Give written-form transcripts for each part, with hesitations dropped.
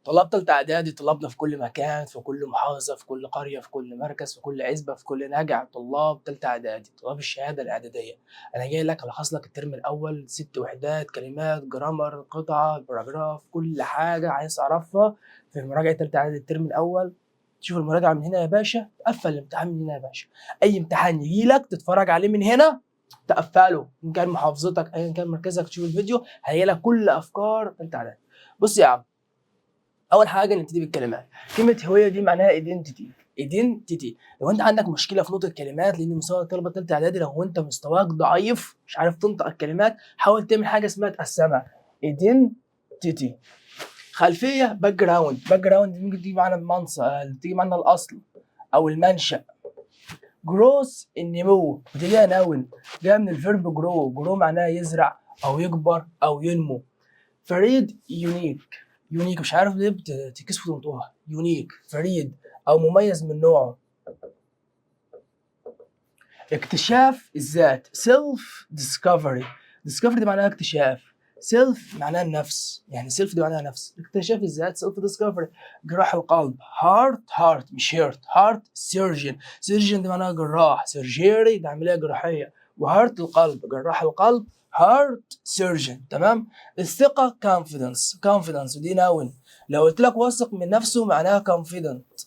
طلاب تالتة إعدادي، طلابنا في كل مكان، في كل محافظة، في كل قرية، في كل مركز، في كل عزبة، في كل نجع، طلاب تالتة إعدادي، طلاب الشهادة الإعدادية. أنا جاي لك ألخص لك الترم الأول 6 وحدات، كلمات، grammar، قطعة، paragraph، كل حاجة عايز تعرفها في مراجعة تالتة إعدادي الترم الأول. تشوف المراجعة من هنا يا باشا، تقفل الامتحان من هنا يا باشا. أي امتحان يجي لك تتفرج عليه من هنا تقفله، إن كان محافظتك أيا كان مركزك، تشوف الفيديو هيجي لك كل أفكار تالتة إعدادي. بص يا عم، اول حاجة نبتدي بالكلمات. كلمة هوية دي معناها identity. identity لو انت عندك مشكلة في نطق الكلمات، لان مستوى الطلبة الثالثة اعدادي لو انت مستواك ضعيف مش عارف تنطق الكلمات، حاول تعمل حاجة اسمها تقسمها. identity. خلفية background. background ممكن تيجي معانا المنصب، تيجي معانا الاصل او المنشا. growth النمو، ودي ليها noun جاية من ال verb grow. grow معناها يزرع او يكبر او ينمو. فريد unique. unique مش عارف ليه بتكسفوا تنطقها. unique فريد او مميز من نوعه. اكتشاف الذات self discovery. discovery دي معناها اكتشاف، self معناها النفس، يعني self دي معناها نفس. اكتشاف الذات self discovery. جراح القلب heart. heart مش hurt. heart surgeon. surgeon دي معناها جراح، surgery ده عملية جراحيه، و heart القلب، جراح القلب heart surgeon. تمام. الثقة confidence. confidence ودي noun. لو قلت لك واثق من نفسه معناها confident،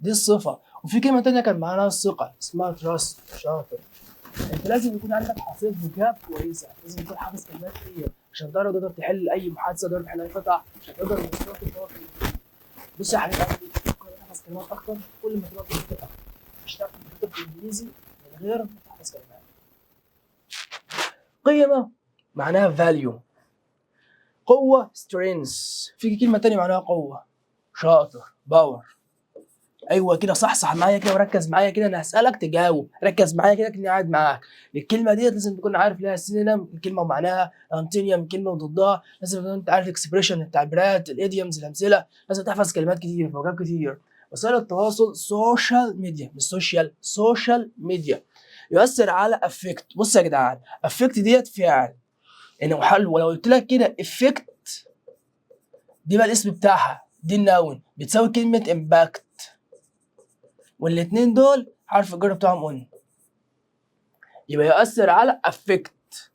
دي الصفه. وفي كلمة تانية كان معناها الثقة اسمها trust. شاطر انت، لازم يكون عندك حصيله vocab كويسه، لازم يكون حافظ كلمات كتير عشان تقدر تحل اي محادثه، تقدر تحل اي قطعه، عشان تقدر مستواك يتطور في الإنجليزي. بص يا حبيبي قلبي، كل ما تحفظ كلمات اكتر كل ما تبقى شاطر اكتر. مش هتعرف تكتب في الانجليزي من غير ما تحفظ كلمات. قيمة معناها value. قوة strength. في كلمة تانية معناها قوة، شاطر، power. ايوه كده، صحصح معايا كده وركز معايا كده، انا هسألك تجاوب. ركز معايا كده كأني قاعد معاك. الكلمة ديت لازم تكون عارف لها synonym الكلمة ومعناها، antonym كلمة وضدها، لازم تكون انت عارف expression التعبيرات، ال idioms الامثلة، لازم تحفظ كلمات كتير، vocab كتير. وسائل التواصل social media، مش social، social media. يؤثر على affect. بص يا جدعان، affect ديت فعل انه حلو، ولو قلت لك كده effect دي بقى الاسم بتاعها، دي ال noun، بتساوي كلمة impact، والاتنين دول حرف الجر بتاعهم on. يبقى يؤثر على affect،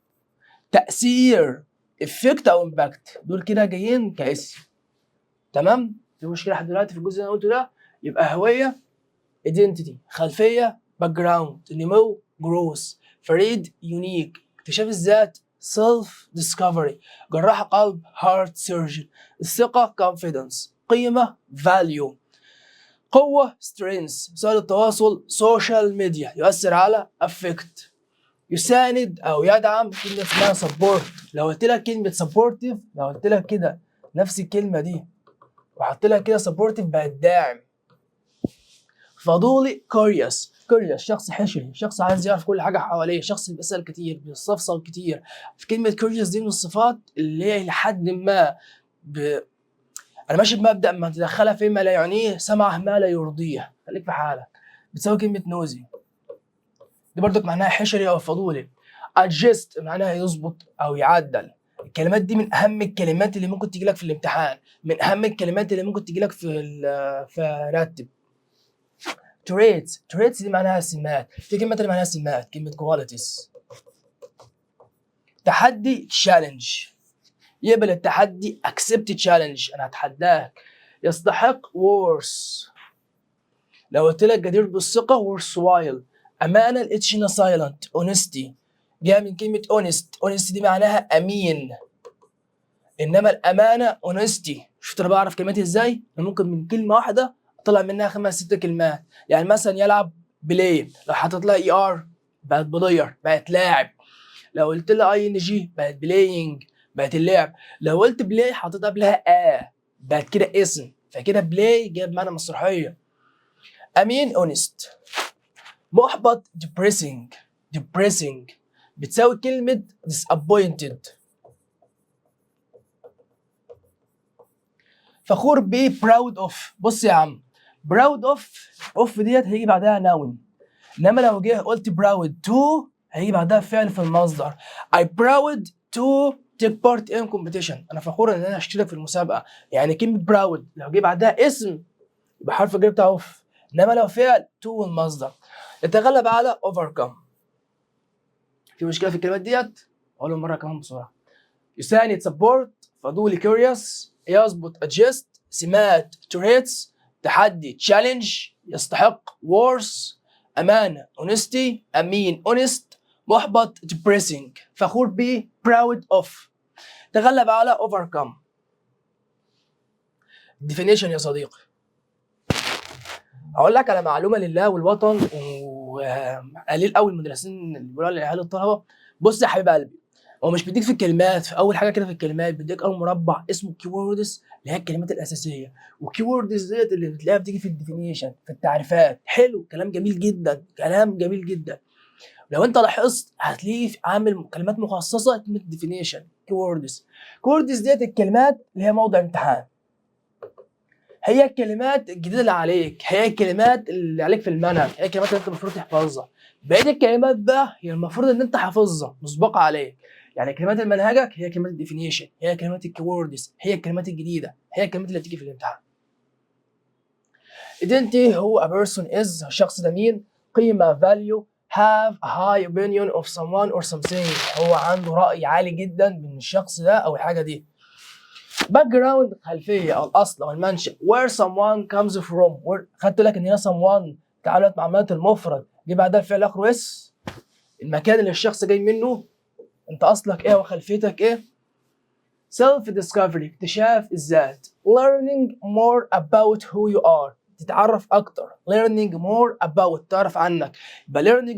تأثير. effect او impact دول كده جايين كاسم. تمام؟ في مشكلة لحد دلوقتي في الجزء اللي انا قلته ده؟ يبقى هوية identity، خلفية background، نمو growth، فريد unique، اكتشاف الذات self discovery، جراح قلب heart surgeon، الثقة confidence، قيمة value، قوة strength، وسائل التواصل social media، يؤثر على affect. يساند او يدعم كلمة اسمها support. لو قلت لك كلمة supportive، لو قلت لك كده نفس الكلمة دي وحط لك كده supportive بقت داعم. فضولي curious. curious شخص حشري، شخص عايز يعرف كل حاجة حواليه، شخص بيسال كتير، بيستفسر كتير. في كلمة curious دي من الصفات اللي هي لحد ما انا ماشي بمبدا ما تدخلها فيما لا يعنيه سمعه ما لا يرضيه، خليك في حالك. بتساوي كلمة nosy، دي برضك معناها حشري او فضولي. adjust معناها يظبط او يعدل. الكلمات دي من اهم الكلمات اللي ممكن تيجي لك في الامتحان، من اهم الكلمات اللي ممكن تيجي لك في رتب. traits. traits دي معناها سمات. في كلمة اللي معناها سمات، كلمة qualities. تحدي challenge. يقبل التحدي accept challenge، انا هتحداك. يستحق worth. لو قلت لك جدير بالثقة worthwhile. أمانة، ال H هنا silent، honesty، جاية من كلمة honest. honest دي معناها أمين، إنما الأمانة honesty. شفت أنا بعرف كلماتي إزاي؟ أنا ممكن من كلمة واحدة أطلع منها خمس ست كلمات. يعني مثلا يلعب play، لو حطيت لها ER بقت player، بقت لاعب. لو قلت لها ING بقت playing، بقت اللعب. لو قلت play حطيت قبلها a بقت كده اسم، فكده play جايب معنى مسرحيه. امين honest. محبط depressing. depressing بتساوي كلمة disappointed. فخور ب proud of. بص يا عم، proud of، of ديت هيجي بعدها noun، انما لو جه قلت proud to هيجي بعدها فعل في المصدر. I proud to take part in competition، انا فخور ان انا اشترك في المسابقه. يعني كلمة proud لو جه بعدها اسم يبقى حرف الجر بتاعه of، انما لو فعل to المصدر. يتغلب على overcome. في مشكلة في الكلمات ديت؟ اقولهم مرة كمان بسرعه. يساند support، فضولي curious، يظبط adjust، سمات traits، تحدي challenge، يستحق worth، أمانة honesty، أمين honest، محبط depressing، فخور بيه proud of، تغلب على overcome. definition يا صديقي، اقول لك على معلومة لله والوطن، وقليل قوي المدرسين اللي بيقولوا للاهالي الطلبه. بص يا حبيب قلبي، هو مش بيديك في الكلمات، في اول حاجة كده في الكلمات بيديك اول مربع اسمه keywords اللي هي الكلمات الاساسيه، و keywords ديت اللي بتلاقيها بتيجي في ال definition، في التعريفات. حلو، كلام جميل جدا، كلام جميل جدا. لو انت لاحظت هتلاقيه عامل كلمات مخصصة كلمة definition، keywords. keywords ديت الكلمات اللي هي موضع امتحان، هي الكلمات الجديدة اللي عليك، هي الكلمات اللي عليك في المنهج، هي الكلمات اللي انت المفروض تحفظها. بقية الكلمات بقى هي المفروض ان انت حافظها مسبقة عليك. يعني كلمات المنهجك هي كلمات ال definition، هي كلمات ال keywords، هي الكلمات الجديده، هي الكلمات اللي بتيجي في الامتحان. identity، who a person is، الشخص ده مين؟ قيمة value، have a high opinion of someone or something، هو عنده رأي عالي جدا من الشخص ده أو الحاجة دي. background خلفية أو الأصل أو المنشأ، where someone comes from where. خدت بالك إن هنا someone تعاملت مع معاملة المفرد، جه بعدها الفعل آخره s، المكان اللي الشخص جاي منه، أنت أصلك إيه وخلفيتك إيه. self discovery اكتشاف الذات، learning more about who you are، تتعرف اكتر، learning more about تعرف عنك، يبقى learning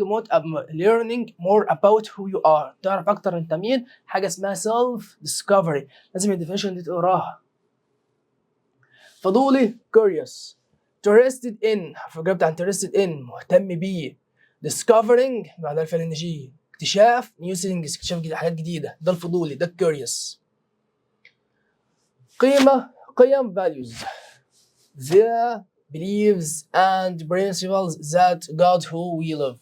more about who you are، تعرف اكتر انت مين، حاجة اسمها self discovery. لازم ال definition دي تقراها. فضولي curious، interested in، حرف الجر بتاع interested in مهتم بيه، discovering بعدها الفعل ing اكتشاف new things، اكتشاف جديد، حاجات جديده. ده الفضولي، ده curious. قيمة قيم values، the beliefs and principles that guide how we live،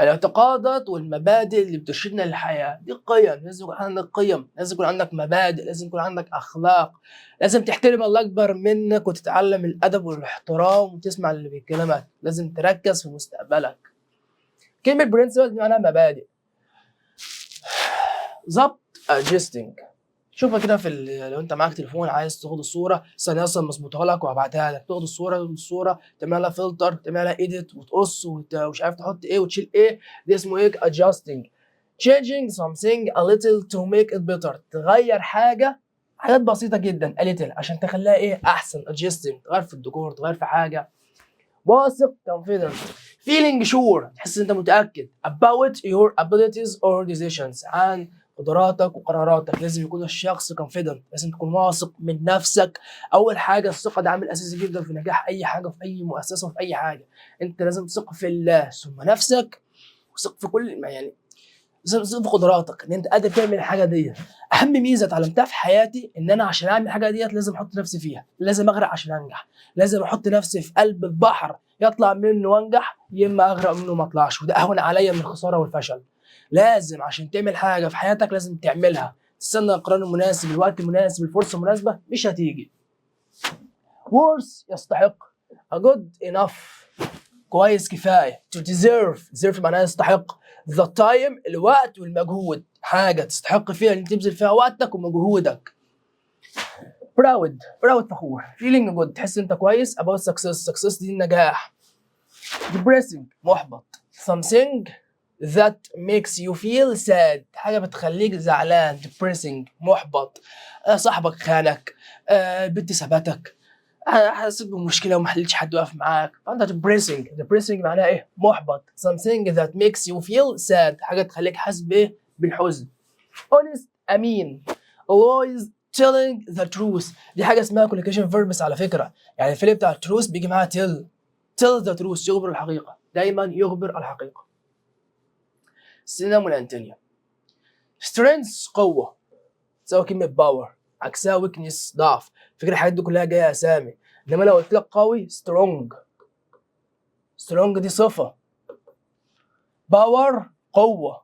الاعتقادات والمبادئ اللي بترشدنا للحياة. دي قيم. لازم يكون عندك قيم، لازم يكون عندك مبادئ، لازم يكون عندك أخلاق، لازم تحترم اللي أكبر منك وتتعلم الأدب والاحترام وتسمع اللي بيكلمك، لازم تركز في مستقبلك. كلمة principles دي معناها مبادئ. ظبط adjusting، شوفها كده في لو انت معاك تليفون عايز تاخد الصوره، ثانية اصلا مظبوطها لك وهبعتها لك، تاخد الصوره تعمل لها فلتر، تعمل لها edit، وتقص ومش عارف تحط ايه وتشيل ايه، دي اسمه ايه؟ adjusting. changing something a little to make it better، تغير حاجه، حاجات بسيطة جدا، a little، عشان تخليها ايه؟ احسن. adjusting تغير في الديكور، تغير في حاجه. واثق confident، feeling sure، تحس ان انت متاكد، about your abilities or decisions، عن قدراتك وقراراتك. لازم يكون الشخص confident، لازم تكون واثق من نفسك. اول حاجة الثقة ده عامل اساسي جدا في نجاح اي حاجه، في اي مؤسسة وفي اي حاجه. انت لازم تثق في الله ثم نفسك، وثق في كل ما يعني لازم تثق في قدراتك ان انت قادر تعمل الحاجة دي. اهم ميزة اتعلمتها في حياتي ان انا عشان اعمل الحاجة ديت لازم احط نفسي فيها، لازم اغرق عشان انجح، لازم احط نفسي في قلب البحر، يطلع منه وانجح يا اما اغرق منه وما اطلعش، وده اهون عليا من الخسارة والفشل. لازم عشان تعمل حاجة في حياتك لازم تعملها، تستنى القرار المناسب، الوقت المناسب، الفرصة المناسبه، مش هتيجي. worth يستحق، a good enough كويس كفايه، to deserve، deserve معناها يستحق، the time الوقت والمجهود، حاجة تستحق فيها ان تبذل فيها وقتك ومجهودك. proud، proud فخور، feeling good تحس انت كويس، about success، success دي النجاح. depressing محبط، something that makes you feel sad، حاجة بتخليك زعلان، depressing محبط. صاحبك خانك، البنت سابتك، حسيت بمشكلة وما حلتش حد واقف معاك، فانت depressing. depressing معناها ايه؟ محبط، something that makes you feel sad، حاجة تخليك حاسس بايه؟ بالحزن. honest امين، always telling the truth، دي حاجة اسمها collocation verbs على فكرة. يعني الفعل بتاع truth بيجي معاها tell، tell the truth يخبر الحقيقة، دايما يخبر الحقيقة. synonym وال antonym. strength قوة تساوي كلمة power، عكسها weakness ضعف. فكرة الحاجات دي كلها جاية أسامي، إنما لو قلت لك قوي strong، strong دي صفة، power قوة،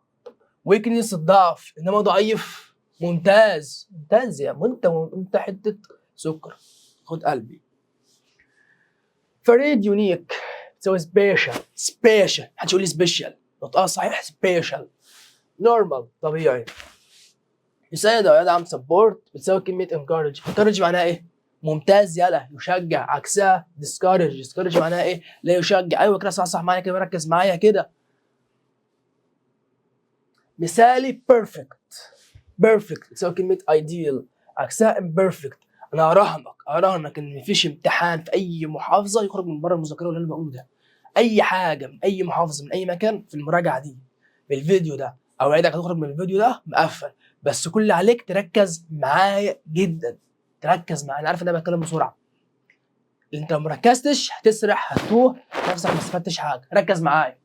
weakness الضعف، انما ضعيف. ممتاز ممتاز يا انت، انت حتة سكر، خد قلبي. فريد unique تساوي special. special، محدش يقول لي special، نطقها صحيح special. normal طبيعي. يساعد او يدعم support بتساوي كلمة encourage. encourage معناها ايه؟ ممتاز، يلا يشجع. عكسها discourage. discourage معناها ايه؟ لا يشجع. ايوه كده، صح صح، معايا كده، ركز معايا كده. مثالي perfect. perfect بتساوي كلمة ideal، عكسها imperfect. انا اراهنك، اراهنك ان مفيش امتحان في اي محافظة يخرج من بره المذاكرة اللي انا بقوله ده. اي حاجة من اي محافظة من اي مكان في المراجعة دي في الفيديو ده، اوعدك هتخرج من الفيديو ده مقفل. بس كل اللي عليك تركز معايا جدا، تركز معايا. انا عارف ان انا بتكلم بسرعه، انت لو مركزتش هتسرح، هتتوه نفسك، ما استفدتش حاجه. ركز معايا.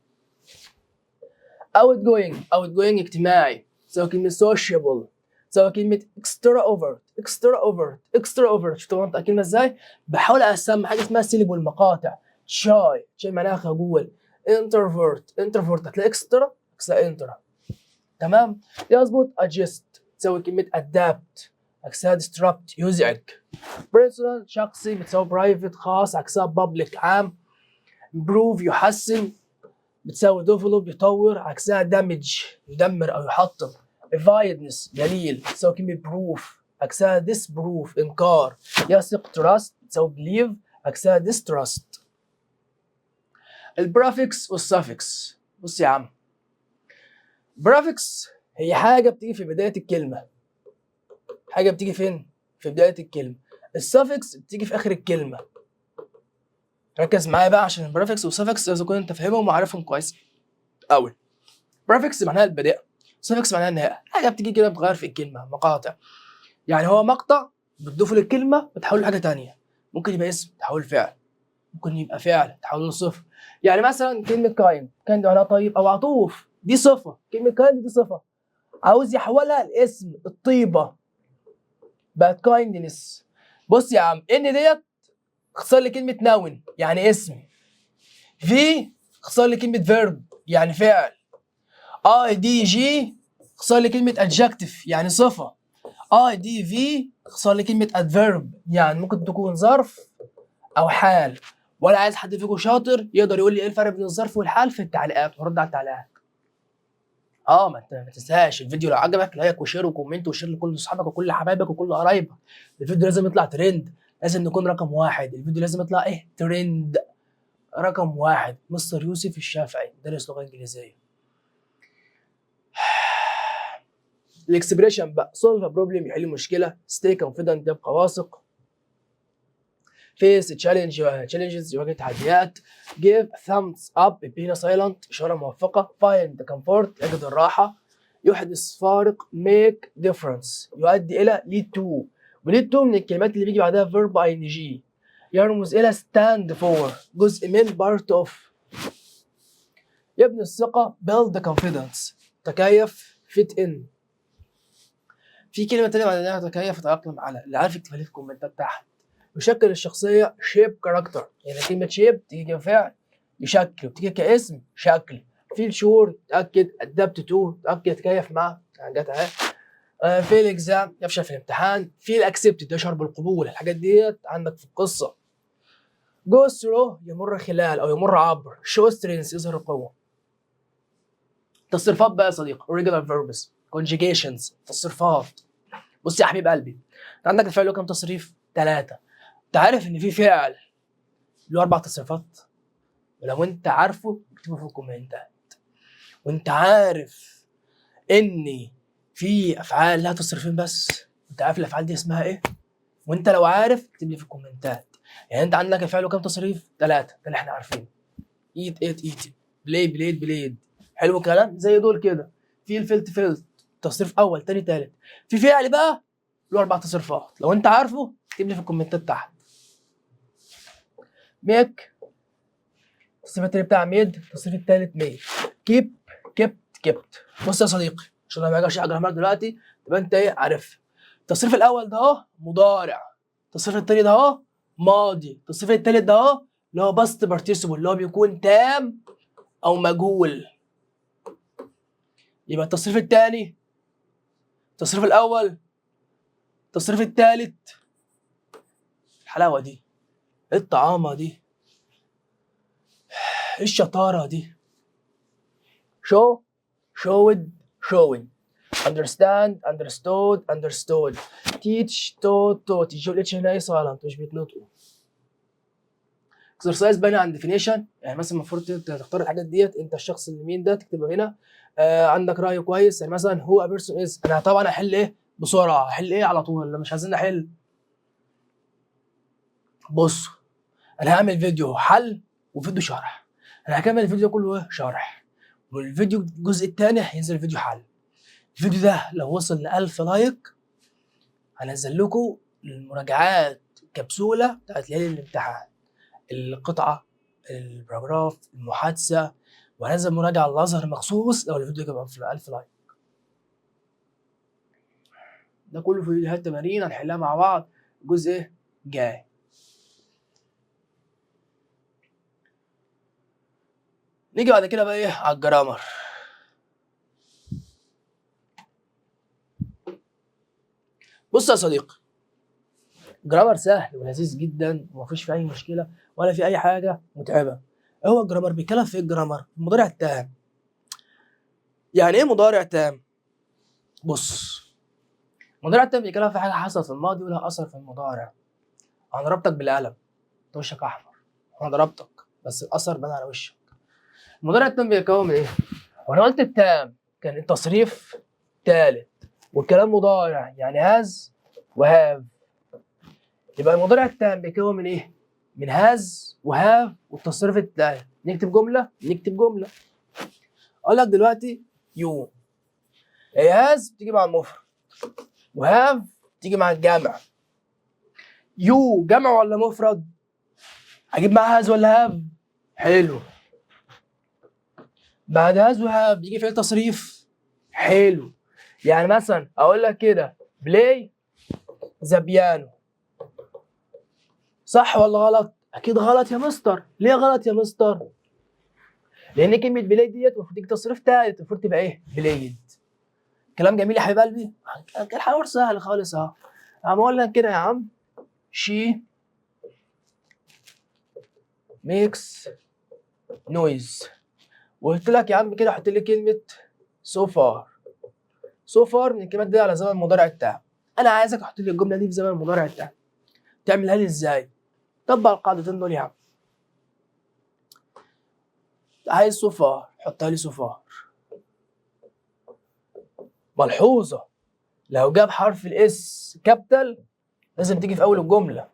outgoing. outgoing اجتماعي، تساوي كلمة sociable، تساوي كلمة extrovert. extrovert، extrovert. شفتوا انت الكلمة ازاي؟ بحاول اقسم حاجة اسمها syllable، مقاطع. shy، shy معناها خجول. introvert، introvert هتلاقي extra عكسها intra. تمام، يظبط. adjust تساوي كلمة adapt، عكسها disrupt يزعج. personal شخصي بتساوي private خاص، عكسها public عام. improve يحسن بتساوي develop يطور، عكسها damage يدمر او يحطم. evidence دليل بتساوي كلمة proof، عكسها disproof انكار. يثق trust بتساوي believe، عكسها distrust. ال prefix وال suffix. بص يا عم، prefix هي حاجة بتيجي في بداية الكلمة. حاجة بتيجي فين؟ في بداية الكلمة. ال suffix بتيجي في آخر الكلمة. ركز معايا بقى عشان ال prefix وال suffix لازم تكون انت فاهمهم وعارفهم كويس قوي. prefix معناها البداية، suffix معناها النهاية. حاجة بتيجي كده بتغير في الكلمة، مقاطع. يعني هو مقطع بتضيفه للكلمة بتحوله لحاجة تانية. ممكن يبقى اسم تحول فعل، ممكن يبقى فعل تحوله لصفة. يعني مثلا كلمة kind، kind معناها طيب أو عطوف، دي صفة. كلمة kind دي صفة، عاوز يحولها لاسم الطيبة، بقت kindness. بص يا عم، N ديت اختصار لكلمة noun يعني اسم، V اختصار لكلمة verb يعني فعل، I D G اختصار لكلمة adjective يعني صفة، I D V اختصار لكلمة adverb يعني ممكن تكون ظرف أو حال. ولا عايز حد فيكم شاطر يقدر يقول لي ايه الفرق بين الظرف والحال في التعليقات، ورد على التعليقات. ما انت ما تنساش الفيديو لو عجبك like و share و comment و share لكل اصحابك وكل حبايبك وكل قرايبك. الفيديو لازم يطلع ترند، لازم نكون رقم واحد. الفيديو لازم يطلع ايه؟ ترند رقم واحد. مستر يوسف الشافعي، مدرس لغة انجليزيه. ال expression بقى: solve problem يحل مشكله، stay confident يبقى واثق، face challenge challenges يواجه تحديات، give thumbs up يدينا silent اشارة موافقه، find comfort يجد الراحه، يحدث فارق make difference، يؤدي الى lead to، و lead to من الكلمات اللي بيجي بعدها verb ing، يرمز الى stand for، جزء من part of، يبني الثقة build confidence، تكيف fit in. في كلمة تانية معناها تكيف يتأقلم على، اللي عارف يكتبها لي في الكومنتات تحت. يشكل الشخصية shape character، يعني كلمة shape تيجي كفعل يشكل وتيجي كاسم شكل. feel sure تأكد، adapt to تأكد، يتكيف مع جت اهي. fail exam يفشل في الامتحان، feel accepted يشعر بالقبول. الحاجات ديت عندك في القصة. go through يمر خلال او يمر عبر، show strength يظهر القوة. تصريفات بقى يا صديقي، irregular verbs، conjugations، تصريفات. بص يا حبيب قلبي، انت عندك الفعل له كام تصريف؟ ثلاثة. انت عارف ان في فعل له اربع تصريفات؟ ولو انت عارفه اكتبه في الكومنتات. وانت عارف ان في افعال لها تصريفين بس؟ انت عارف الافعال دي اسمها ايه؟ وانت لو عارف اكتب لي في الكومنتات. يعني انت عندك الفعل له كام تصريف؟ ثلاثة، ده اللي احنا عارفينه: eat، ate، eaten، play، played، played. حلو الكلام؟ زي دول كده: feel، felt، felt، تصريف اول، تاني، تالت. في فعل بقى له اربع تصريفات، لو انت عارفه اكتب لي في الكومنتات تحت. make التصريف التاني بتاع made، التصريف التالت made. keep، kept، kept. بص يا صديقي، عشان انا ما اجي اشرح grammar دلوقتي تبقى انت ايه؟ عارف. التصريف الاول ده اهو مضارع، التصريف التاني ده اهو ماضي، التصريف التالت ده اهو اللي هو past participle، اللي هو بيكون تام او مجهول. يبقى التصريف الثاني، التصريف الاول، التصريف الثالث. الحلاوة دي، ايه الطعامه دي، ايه الشطارة دي؟ show، showed، shown. understand، understood، understood. teach، taught، taught. ال G وال H هنا ايه؟ silent، مش بيتنطقوا. exercise بنى عن definition. يعني مثلا المفروض انت تختار الحاجات ديت، انت الشخص اللي مين ده تكتبه هنا. عندك راي كويس، يعني مثلا who a person is. انا طبعا احل ايه بسرعه، احل ايه على طول، مش عايزين نحل. بص، انا هعمل فيديو حل وفيديو شرح. انا هكمل الفيديو كله ايه؟ شرح، والفيديو الجزء الثاني هينزل فيديو حل. الفيديو ده لو وصل ل 1000 like هنزل لكم المراجعات كبسولة بتاعت ليالي الامتحان، القطعه، ال paragraph، المحادثه، وهنزل مراجعه الازهر مخصوص لو الفيديو جاب 1000 like. ده كله فيديوهات تمارين هنحلها مع بعض الجزء جاي. نيجي بعد كده بقى ايه؟ على ال grammar. بص يا صديقي، grammar سهل ولذيذ جدا ومفيش فيه اي مشكلة ولا في اي حاجة متعبة. هو ال grammar بيتكلم في ايه؟ ال grammar المضارع التام. يعني ايه مضارع تام؟ بص، المضارع التام بيتكلم في حاجة حصلت في الماضي ولها اثر في المضارع. انا ضربتك بالقلم، انت وشك احمر، انا ضربتك بس الاثر بان على وشك. المضارع التام بيتكون من ايه؟ وانا قلت التام كان التصريف ثالث والكلام مضارع، يعني has و have. يبقى المضارع التام بيتكون من ايه؟ من has و have والتصريف الثالث. نكتب جملة، نكتب جملة. اقول لك دلوقتي you، هي has بتيجي مع المفرد و have تيجي مع الجمع. you جمع ولا مفرد؟ اجيب معاها has ولا have؟ حلو. بعد has و have بيجي فعل تصريف. حلو. يعني مثلا اقول لك كده play the piano، صح ولا غلط؟ اكيد غلط يا مستر. ليه غلط يا مستر؟ لان كلمة play ديت المفروض تيجي تصريف تالت، المفروض تبقى ايه؟ played. كلام جميل يا حبيب قلبي، الحوار سهل خالص اهو. عم اقول لك كده يا عم she makes noise، وقلت لك يا عم كده حط لي كلمة so far. so far من الكلمات دي على زمن المضارع التام. انا عايزك تحط لي الجملة دي في زمن المضارع التام. تعملها لي ازاي؟ طبق القاعدتين دول يا عم. عايز so far، حطها لي so far. ملحوظة، لو جاب حرف ال S capital لازم تيجي في اول الجملة.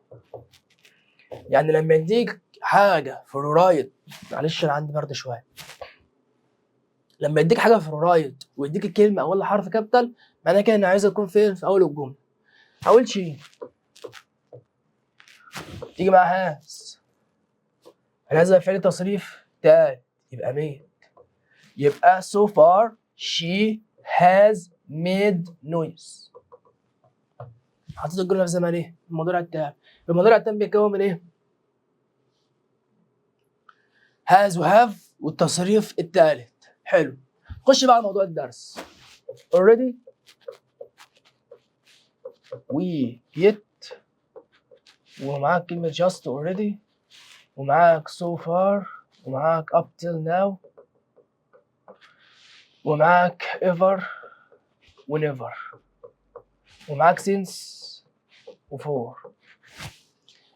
يعني لما يديك حاجة في rewrite، معلش انا عندي برد شوية، لما يديك حاجة في rewrite ويديك الكلمة اول حرف capital معناها كده ان عايزها تكون فين؟ في اول الجملة. اول she تيجي مع has، عايزها فعل تصريف تالت يبقى made، يبقى so far she has made noise. حطيت الجملة في زمن ايه؟ المضارع التام. المضارع التام بيتكون من ايه؟ has و have والتصريف الثالث. حلو. خش بقى على موضوع الدرس. already و yet ومعاك كلمة just already ومعاك so far ومعاك up till now ومعاك ever و never ومعاك since و for.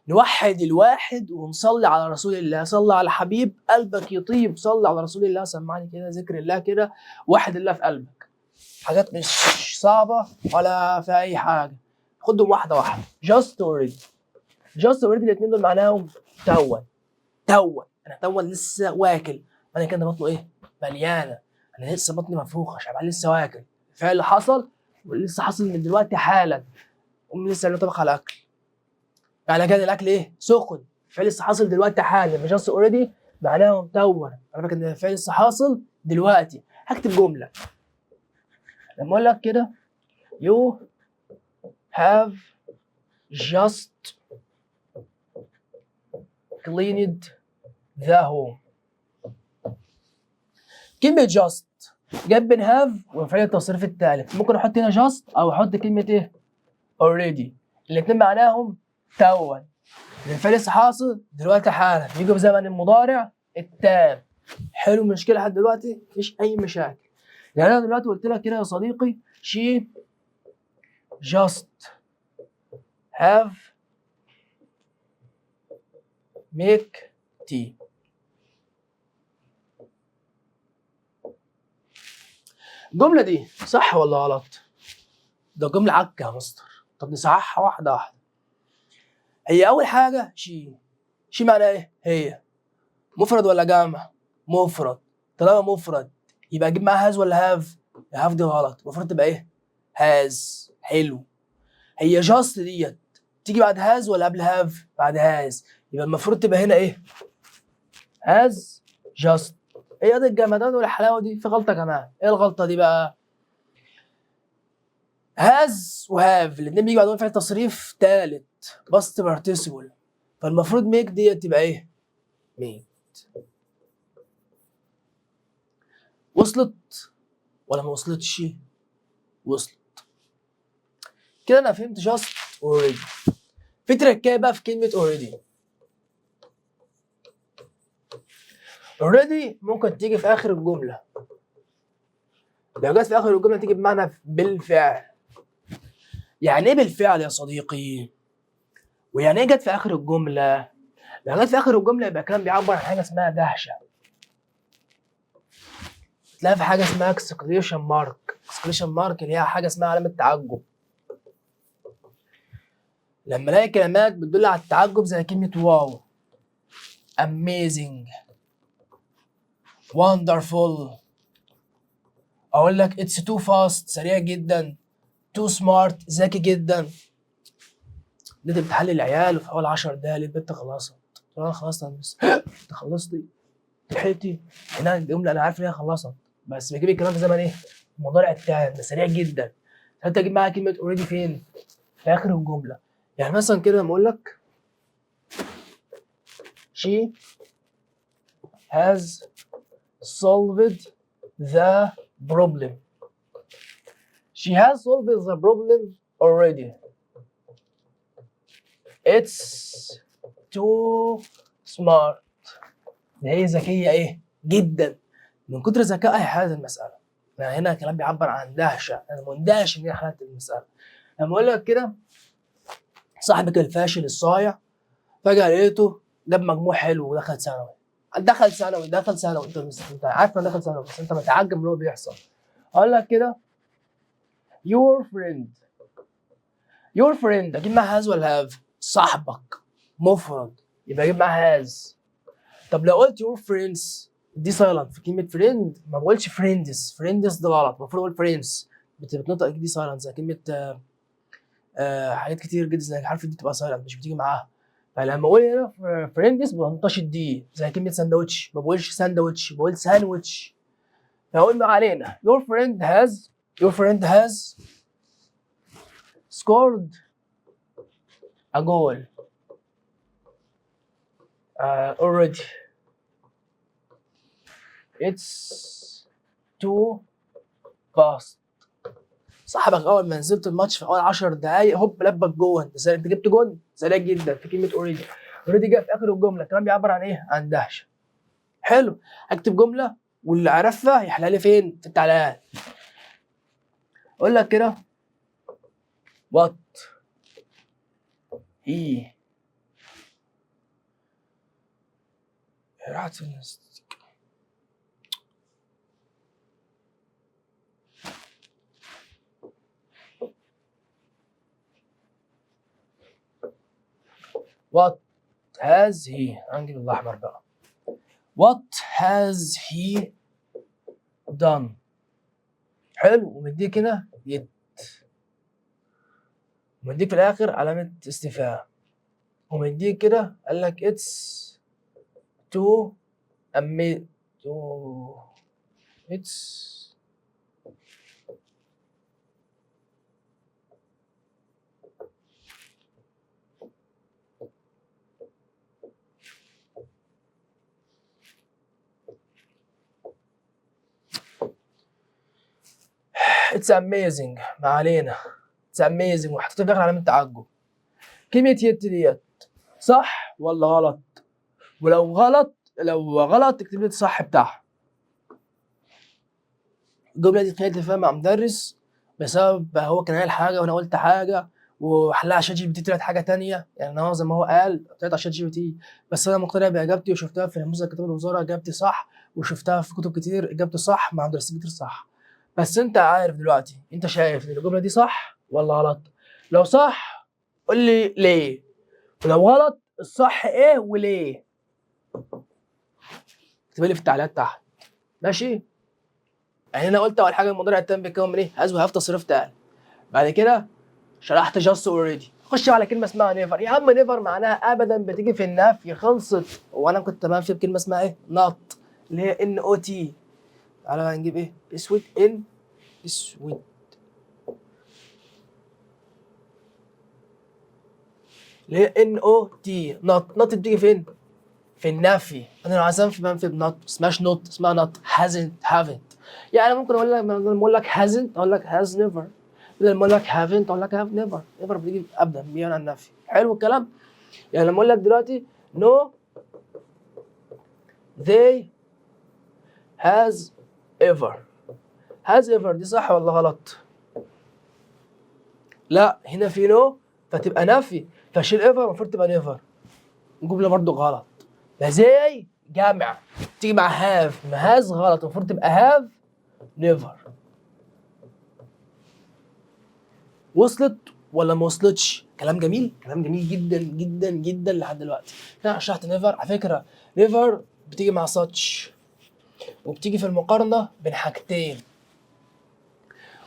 نوحد الواحد ونصلي على رسول الله. صلي على حبيب قلبك يطيب، صلي على رسول الله، سمعني كده ذكر الله كده، وحد الله في قلبك. حاجات مش صعبة ولا في أي حاجة، خدهم واحدة واحدة. just already، just already الاتنين دول معناهم توا توا، أنا توا لسه واكل، أنا كده بطنه إيه؟ مليانة، أنا لسه بطني منفوخة، شبعان لسه واكل، الفعل اللي حصل ولسه حاصل من دلوقتي حالا، أمي لسه عاملة طبخ على الأكل، يعني كده الاكل ايه؟ سخن، الفعل لسه حاصل دلوقتي حالا. مش just already معناهم توا، انا فاكر ان الفعل لسه حاصل دلوقتي. هكتب جملة لما اقول لك كده you have just cleaned the home. كلمة just جاب بين have وفعل التصريف الثالث. ممكن احط هنا just او احط كلمة ايه؟ already. الاثنين معناهم توا، الفعل لسه حاصل دلوقتي حالا، يجي في زمن المضارع التام. حلو، مشكلة لحد دلوقتي؟ مفيش اي مشاكل. يعني انا دلوقتي قلت لك كده يا صديقي she just have make tea. الجملة دي صح ولا غلط؟ ده جملة عكة يا مستر. طب نصححها واحدة واحدة. هي أول حاجة she، she معناها إيه؟ هي مفرد ولا جمع؟ مفرد. طالما مفرد يبقى أجيب معاها has ولا have؟ have دي غلط، المفروض تبقى إيه؟ has. حلو. هي just ديت تيجي بعد has ولا قبل have؟ بعد has، يبقى المفروض تبقى هنا إيه؟ has just. ايه ده الجمدان والحلاوه دي؟ في غلطه كمان. ايه الغلطة دي بقى؟ has و have الاثنين بيجي بعدهم فعل تصريف ثالث past participle، فالمفروض make ديت تبقى ايه؟ made. وصلت ولا ما وصلتش؟ وصلت. كده انا فهمت just already. في تركايه بقى في كلمة already. already ممكن تيجي في اخر الجملة. لو جت في اخر الجملة تيجي بمعنى بالفعل. يعني ايه بالفعل يا صديقي؟ ويعني ايه جت في اخر الجملة؟ لو جت في اخر الجملة يبقى كلام بيعبر عن حاجة اسمها دهشة. تلاقي في حاجة اسمها exclamation mark. exclamation mark اللي هي حاجة اسمها علامة تعجب. لما الاقي كلمات بتدل على التعجب زي كلمة wow، amazing، wonderful، اقول لك it's too fast سريع جدا، too smart ذكي جدا. ندي امتحان للعيال وفي اول 10 دقايق البنت خلصت. قلت لها انا خلصت يا مس. انت خلصتي؟ لحقتي؟ هنا الجملة انا عارف ان هي خلصت، بس بجيب الكلام في زمن ايه؟ المضارع التام، ده سريع جدا. فانت تجيب معاها كلمة already فين؟ في اخر الجملة. يعني مثلا كده لما اقول لك she has solved the problem. She has solved the problem already. It's too smart. ده هي ذكية ايه؟ جدا. من كتر ذكائها هي حلت المسألة. يعني هنا كلام بيعبر عن دهشة، أنا مندهش إن هي حلت المسألة. لما أقول لك كده صاحبك الفاشل الصايع فجأة لقيته جاب مجموع حلو ودخل ثانوي. دخل ثانوي، دخل ثانوي، انت عارف انه دخل ثانوي، بس انت متعجب من اللي هو بيحصل. اقول لك كده your friend، your friend اجيب معاها has ولا have؟ صاحبك مفرد يبقى اجيب معاها has. طب لو قلت your friends دي silent في كلمة friend، ما بقولش friends، friends ده غلط، المفروض اقول friends، بتنطق d silent زي كلمة حاجات كتير جدا زي حرف d بتبقى silent مش بتيجي معاها. فلما اقول هنا friends ما بنطقش ال d، زي كلمة ساندوتش ما بقولش ساندوتش، بقول ساندوتش. فاقول ما علينا your friend has scored a goal already. It's too fast. صاحبك اول ما نزلت الماتش في اول 10 دقايق هوب لبك جون، انت جبت جون سريع جدا في كلمة already. already جه في اخر الجملة، الكلام بيعبر عن ايه؟ عن دهشة. حلو، اكتب جملة واللي عرفها يحلها لي فين؟ في التعليقات. اقول لك كده what he راحت فين؟ What has he، هنجيب الاحمر بقى. What has he done؟ حلو، ومديك هنا yet، ومديك في الاخر علامة استفهام، ومديك كده قال لك it's too too it's it's amazing، ما علينا، it's amazing، وحطيت في الاخر علامة تعجب. كلمة yet ديت صح ولا غلط؟ ولو غلط، لو غلط اكتب لي الصح بتاعها. الجملة دي اتخانقت فيها مع مدرس بسبب هو كان قال حاجة وانا قلت حاجه، وحلها على ChatGPT طلعت حاجة تانية. يعني هو زي ما هو قال طلعت على ChatGPT، بس انا مقتنع باجابتي وشفتها في نموذج كتاب الوزارة اجابتي صح، وشفتها في كتب كتير اجابتي صح، مع مدرسين كتير صح. بس انت عارف دلوقتي، انت شايف ان الجملة دي صح ولا غلط؟ لو صح قول لي ليه، ولو غلط الصح ايه وليه. اكتب لي في التعليقات تحت، ماشي؟ يعني انا قلت اول حاجة المضارع التام بيتكون من ايه؟ has و have تصريف تاني. بعد كده شرحت just already. خش على كلمة اسمها never. يا عم never معناها ابدا، بتيجي في النفي، خلصت. وانا كنت تمام في بكلمه اسمها ايه؟ not، اللي هي N O T. تعالى بقى نجيب ايه؟ اسود، N اسود، اللي هي N O T، not. not بتيجي فين؟ في النفي. انا لو عايز انفي بنفي ب not، اسمهاش not، اسمها not. hasn't، haven't. يعني ممكن اقول لك بدل ما اقول لك hasn't اقول لك has never، بدل ما اقول لك haven't اقول لك have never. never بتيجي ابدا بيان عن النفي. حلو الكلام؟ يعني لما اقول لك دلوقتي no they has ever، has ever دي صح ولا غلط؟ لا، هنا في no فتبقى نفي، فشيل ever، المفروض تبقى never. الجملة برضو غلط. ده they جمع تيجي مع have، ما has غلط، المفروض تبقى have never. وصلت ولا ما وصلتش؟ كلام جميل، كلام جميل جدا جدا جدا لحد دلوقتي. انا شرحت never. على فكرة never بتيجي مع such، وبتيجي في المقارنة بين حاجتين،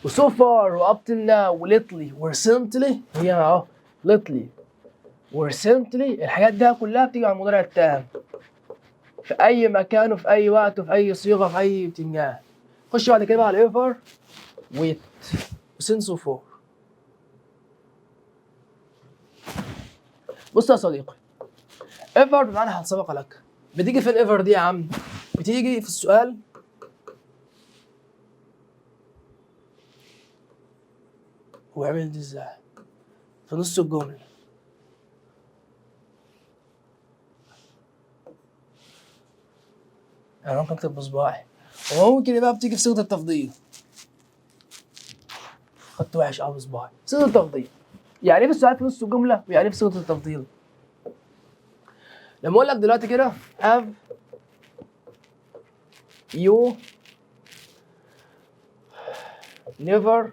و so far و up till now و lately و recently. هي اهو lately و recently، الحاجات دي كلها بتيجي على المضارع التام في اي مكان وفي اي وقت وفي اي صيغة في اي بتنجان. خش بعد كده بقى على ever و yet و since و for. بص يا صديقي، ever بمعنى هل سبق لك. بتيجي فين ever دي يا عم؟ بتيجي في السؤال هو عمل دي ازاي؟ في نص الجملة. انا ممكن اكتب بصباعي، وممكن يبقى بتيجي في صيغة التفضيل. خدت وحش قوي بصباعي. صيغة التفضيل يعني ايه؟ في السؤال في نص الجملة، ويعني ايه في صيغة التفضيل؟ لما اقول لك دلوقتي كده have you never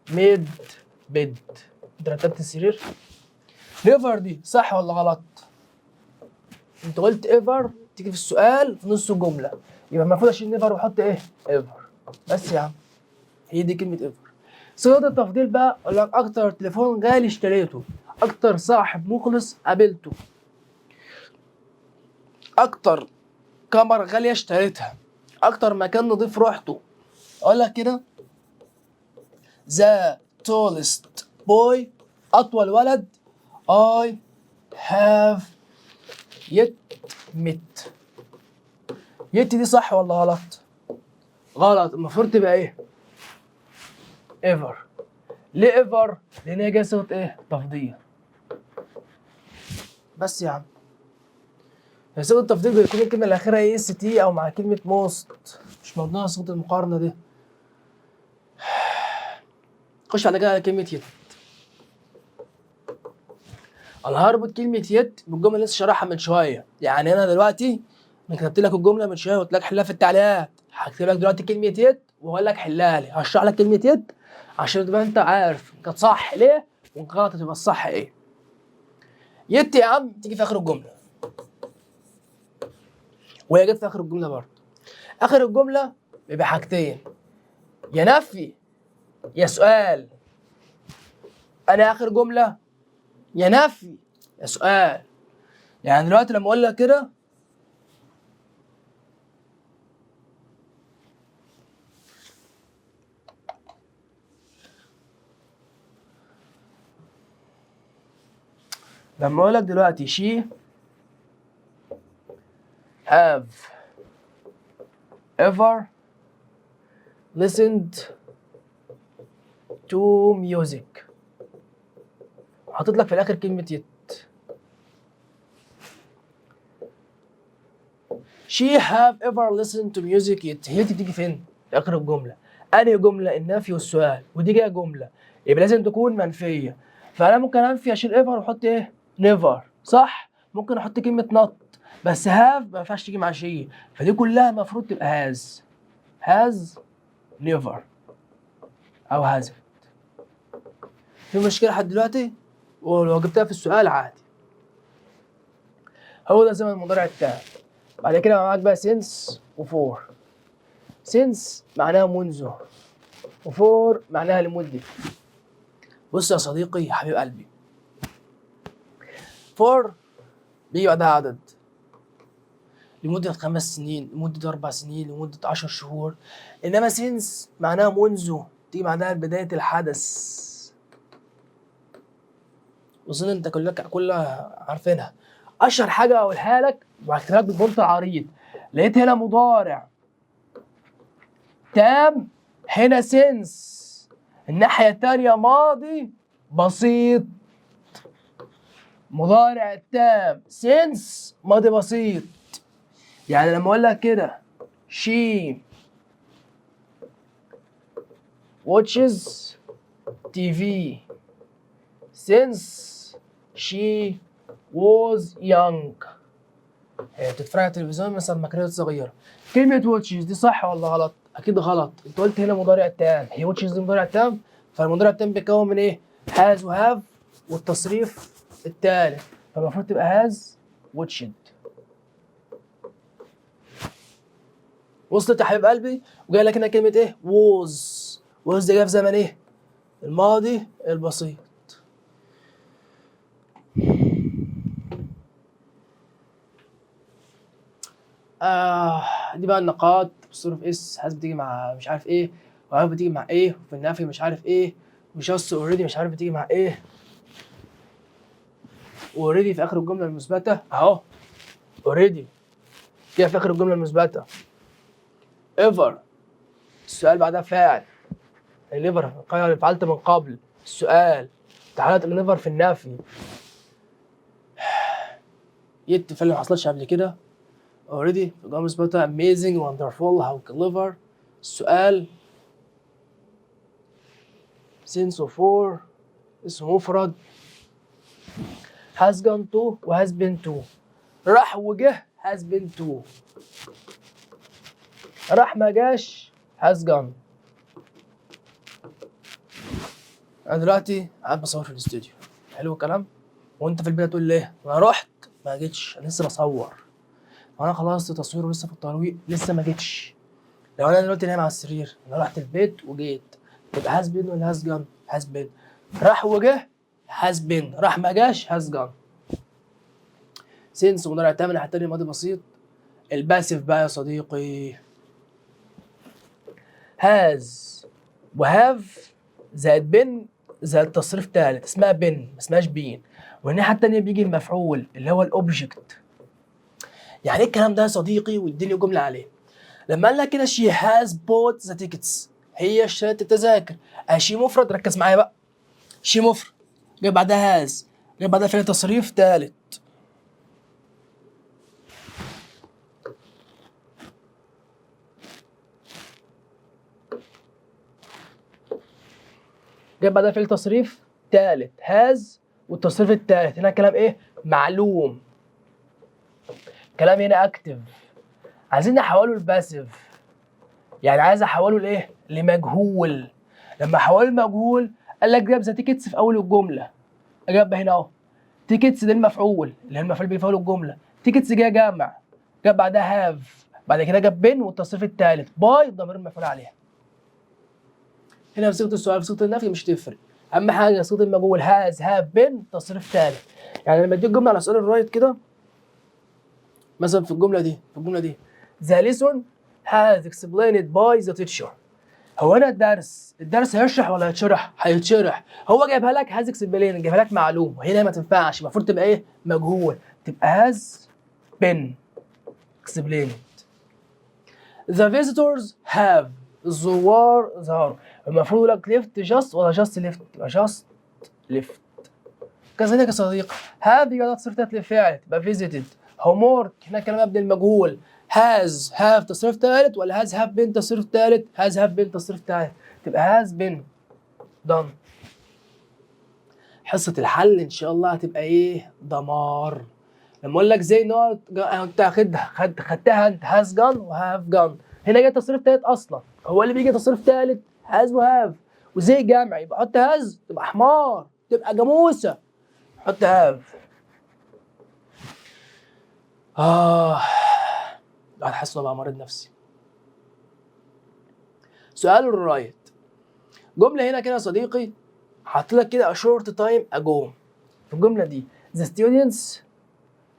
made bed، انت رتبت السرير؟ never دي صح ولا غلط؟ انت قلت ever تيجي في السؤال في نص الجملة، يبقى المفروض اشيل never واحط ايه؟ ever. بس يا عم هي دي كلمة ever. صيغة التفضيل بقى، اقول لك اكتر تليفون غالي اشتريته، اكتر صاحب مخلص قابلته، اكتر كاميرا غالية اشتريتها، اكتر مكان نضيف روحته. اقول لك كده the tallest boy، اطول ولد I have yet met. yet دي صح ولا غلط؟ غلط، المفروض تبقى ايه؟ ever. ليه ever؟ لان هي جاية صيغة ايه؟ تفضيل. بس يا عم هي صيغة التفضيل بيكون الكلمة الاخيرة E S T او مع كلمة most، مش موضوع صيغة المقارنة دي. خش على كده على كلمة yet. انا هربط كلمة yet بالجملة اللي لسه شرحها من شويه. يعني انا دلوقتي انا كتبت لك الجملة من شوية وقلت لك حلها في التعليقات، هكتب لك دلوقتي كلمة yet وهقول لك حلها لي. هشرح لك كلمة yet عشان تبقى انت عارف كانت صح ليه وغلط تبقى الصح ايه. yet يا عم تيجي في اخر الجمله، وهي جت في اخر الجملة برضه. اخر الجملة بيبقى حاجتين، يا نفي يا سؤال. انا اخر جملة يا نفي يا سؤال. يعني دلوقتي لما اقول لك كده لما اقول لك دلوقتي she have ever listened to music، حاطط لك في الاخر كلمة yet. she have ever listened to music yet. هي دي بتيجي فين؟ في اخر الجملة. انهي جملة؟ النفي والسؤال، ودي جاية جملة يبقى لازم تكون منفية. فانا ممكن انفي، اشيل ever واحط ايه؟ never، صح؟ ممكن احط كلمة not، بس have ما ينفعش تيجي مع she، فدي كلها المفروض تبقى has، has never او hasn't. في مشكلة لحد دلوقتي؟ ولو جبتها في السؤال عادي. هو ده زمن المضارع التام. بعد كده معاك بقى since و for. since معناها منذ، و for معناها لمدة. بص يا صديقي يا حبيب قلبي، for بيجي بعدها عدد، لمدة 5 سنين، لمدة 4 سنين، لمدة 10 شهور. إنما since معناها منذ، تيجي بعدها بداية الحدث. أظن أنت كلك كلها عارفينها. أشهر حاجة أقولها لك وهكتبها لك بالبنط العريض: لقيت هنا مضارع تام، هنا since، الناحية التانية ماضي بسيط. مضارع التام since، ماضي بسيط. يعني لما اقول لك كده she watches TV since she was young، هي بتتفرج على التلفزيون مثلا لما كانت صغيرة. كلمة watches دي صح ولا غلط؟ أكيد غلط. أنت قلت هنا مضارع تام، هي watches دي مضارع تام؟ فالمضارع التام بيتكون من إيه؟ has و have والتصريف التالت، فالمفروض تبقى has watched. وصلت يا حبيب قلبي؟ وجاي لك هنا كلمة إيه؟ was. was دي جاية في زمن إيه؟ الماضي البسيط. دي بقى النقاط apostrophe s، has بتيجي مع مش عارف ايه، و have بتيجي مع ايه، وفي النفي مش عارف ايه، و just already مش عارف بتيجي مع ايه، و already في اخر الجملة المثبتة اهو، already كده في اخر الجملة المثبتة. ever السؤال بعدها فاعل، never فعلت من قبل السؤال، تعالى never في النفي. yet فعل ما حصلش قبل كده. already في الجملة المثبتة. amazing، wonderful، how clever. السؤال since for اسم مفرد. has gone to و has been to، راح وجه has been to، راح ما جاش has gone. انا دلوقتي قاعد بصور في الاستوديو، حلو الكلام، وانت في البيت تقول ليه انا رحت ما جيتش، انا لسه بصور، وانا خلصت تصوير ولسه في الطريق لسه ما جيتش. لو انا دلوقتي نايم على السرير، انا رحت البيت وجيت، تبقى has been ولا has gone؟ has been. راح وجه has been، راح ما جاش has gone. since مضارع تام، الناحية التانية ماضي بسيط. ال passive بقى يا صديقي has و have زائد been زائد تصريف تالت، اسمها been ما اسمهاش been. والناحية التانية بيجي المفعول اللي هو ال object. يعني ايه الكلام ده يا صديقي؟ واديني جملة عليه. لما قال لك كده she has bought the tickets، هي اشترت التذاكر. she مفرد، ركز معايا بقى، she مفرد جاي بعدها has، جاي بعدها فعل تصريف تالت. جاي بعدها فعل تصريف تالت has والتصريف التالت. هنا كلام ايه؟ معلوم. كلام هنا active، عايزين نحوله ل passive، يعني عايز احوله لايه؟ لمجهول. لما احوله لمجهول قال لك جاب the tickets في اول الجملة، جاب هنا اهو tickets ده المفعول اللي هي المفعول بيه في اول الجملة، tickets جاية جمع، جاب بعدها have، بعد كده جاب been والتصريف الثالث by ضمير المفعول عليها. هنا في صيغة السؤال في صيغة النفي مش تفرق، اهم حاجة صيغة المجهول has have been تصريف ثالث. يعني لما اديك جملة على سؤال ال write كده مثلا في الجملة دي the lesson has explained by the teacher. هو هنا الدرس هيشرح ولا هيتشرح؟ هيتشرح. هو جايبها لك has explained، جايبها لك معلوم، وهنا ما تنفعش، المفروض تبقى ايه؟ مجهول، تبقى has been explained. The visitors have الزوار زاروا. المفروض يقول لك left just ولا just left؟ يبقى just left. كذلك يا صديقي have يبقى تصريف تالت للفعل، تبقى visited. homework هنا كلام مبني المجهول، has have تصريف ثالث ولا has have been تصريف ثالث؟ has have been تصريف ثالث، تبقى has been done. حصة الحل ان شاء الله هتبقى ايه؟ دمار. لما اقول لك they not، انت خدها، خدتها انت، has gone و have gone. هنا جاي تصريف ثالث اصلا، هو اللي بيجي تصريف ثالث has و have، و they جمع يبقى حط has، تبقى حمار، تبقى جاموسه، حط have. الواحد حاسس انه بقى مريض نفسي. سؤال ال write، جملة هنا كده يا صديقي، حاط لك كده a short time ago. في الجملة دي the students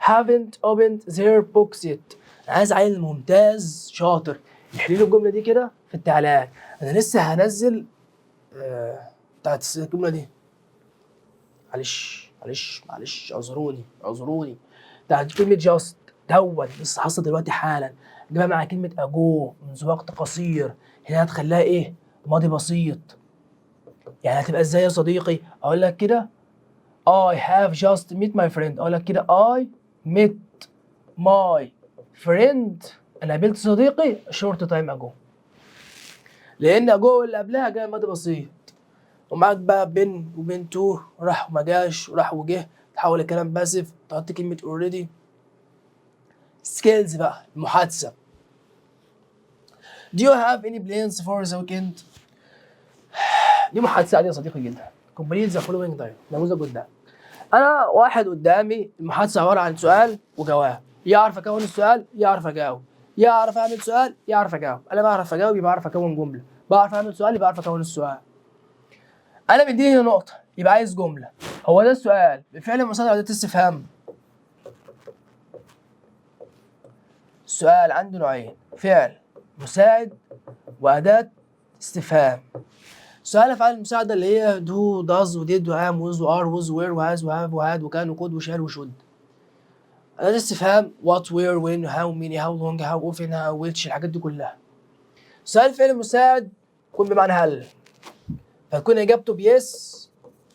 haven't opened their books yet. انا عايز عيل ممتاز شاطر يحل لي الجملة دي كده في التعليقات. انا لسه هنزل بتاعت الجملة دي، معلش معلش معلش، اعذروني اعذروني، بتاعت كلمة just دوت لسه حاصله دلوقتي حالا. جايبها مع كلمة ago، منذ وقت قصير. هنا هتخليها ايه؟ ماضي بسيط. يعني هتبقى ازاي يا صديقي؟ اقول لك كده I have just met my friend. اقول لك كده I met my friend، انا قابلت صديقي short time ago، لان ago اللي قبلها جاي ماضي بسيط. ومعاك بقى been و been to، راح وما جاش وراح وجه، تحول الكلام passive، تحط كلمة already. skills بقى، المحادثة. Do you have any plans for the weekend؟ دي محادثة عادية يا صديقي جدا. Complete the following dialogue. نموذج قدام. أنا واحد قدامي، المحادثة عبارة عن سؤال وجواب. يعرف أكون السؤال، يعرف أجاوب. يعرف أعمل سؤال، يعرف أجاوب. أنا بعرف أجاوب يبقى أعرف أكون جملة. بعرف أعمل سؤال يبقى أعرف أكون السؤال. أنا مديني هنا نقطة يبقى عايز جملة. هو ده السؤال بفعل مساعد أداة استفهام. السؤال عنده نوعين: فعل مساعد وأداة استفهام. سؤال افعال المساعدة اللي هي do، does و did و am، was و are، was، were و has و have و had و can و could و shall و should. اداه استفهام what، where، when، how many، how long، how often، how، which، الحاجات دي كلها. سؤال فعل مساعد يكون بمعنى هل، فتكون اجابته ب yes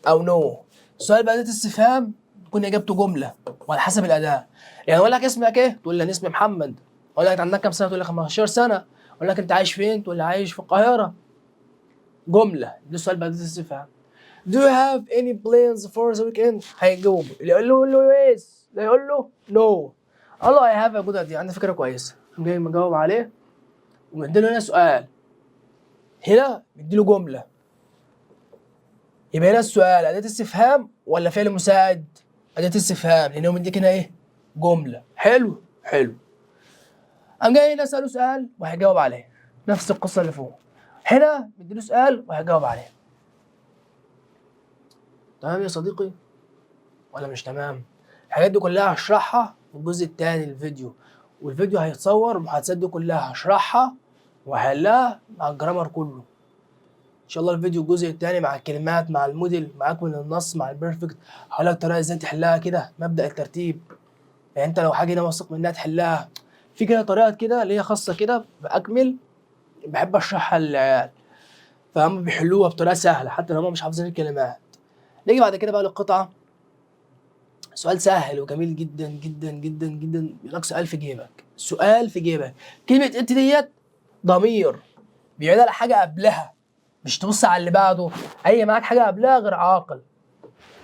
او no. سؤال بأداة استفهام تكون اجابته جملة وعلى حسب الاداه. يعني اقول لك اسمك ايه؟ تقول لي انا اسمي محمد. اقول لك انت عندك كام سنه؟ تقول لي 15 سنه. اقول لك انت عايش فين؟ تقول لي عايش في القاهره. جمله، ده سؤال بأداة استفهام. Do you have any plans for the weekend؟ هيجاوب، اللي يقول له يقول له yes، اللي يقول له no. قال له I have a good idea، عندي فكرة كويسة. قام جاي مجاوب عليه ومديله هنا سؤال، هنا مديله جملة. يبقى هنا السؤال أداة استفهام ولا فعل مساعد؟ أداة استفهام، لأنه مديك هنا إيه؟ جملة. حلو حلو. قام جاي هنا سأله سؤال وهيجاوب عليه، نفس القصة اللي فوق. هنا مديله سؤال وهيجاوب عليه. تمام يا صديقي ولا مش تمام؟ الحاجات دي كلها هشرحها في الجزء الثاني للفيديو، والفيديو هيتصور، المحادثات دي كلها هشرحها وهحلها مع ال grammar كله ان شاء الله. الفيديو الجزء الثاني مع الكلمات، مع الموديل، معاك من النص، مع ال perfect. هقول لك طريقه ازاي تحلها كده، مبدا الترتيب. يعني انت لو حاجة هنا واثق منها تحلها في كده طريقه كده اللي هي خاصة كده باكمل، بحب اشرحها للعيال فهم بيحلوها بطريقة سهلة حتى لو هم مش حافظين الكلمات. نيجي بعد كده بقى للقطعه. سؤال سهل وجميل جدا جدا جدا جدا، بيقول لك سؤال في جيبك. سؤال في جيبك، كلمة it ديت ضمير بيعيد على حاجة قبلها، مش تبص على اللي بعده. اي معاك حاجة قبلها غير عاقل.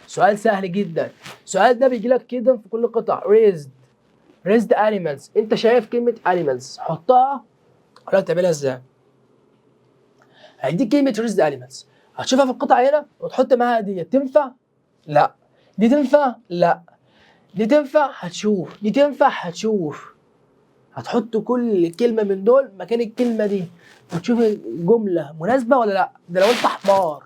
سؤال سهل جدا. السؤال ده بيجي لك كده في كل قطع. raised، raised animals. انت شايف كلمة animals، حطها، اقول لك تعملها ازاي. هيديك كلمة raised animals، هتشوفها في القطعة هنا وتحط معاها دي. تنفع؟ لا. دي تنفع؟ لا. دي تنفع؟ هتشوف. دي تنفع؟ هتشوف. هتحط كل كلمة من دول مكان الكلمة دي وتشوف الجملة مناسبة ولا لا. ده لو انت حمار.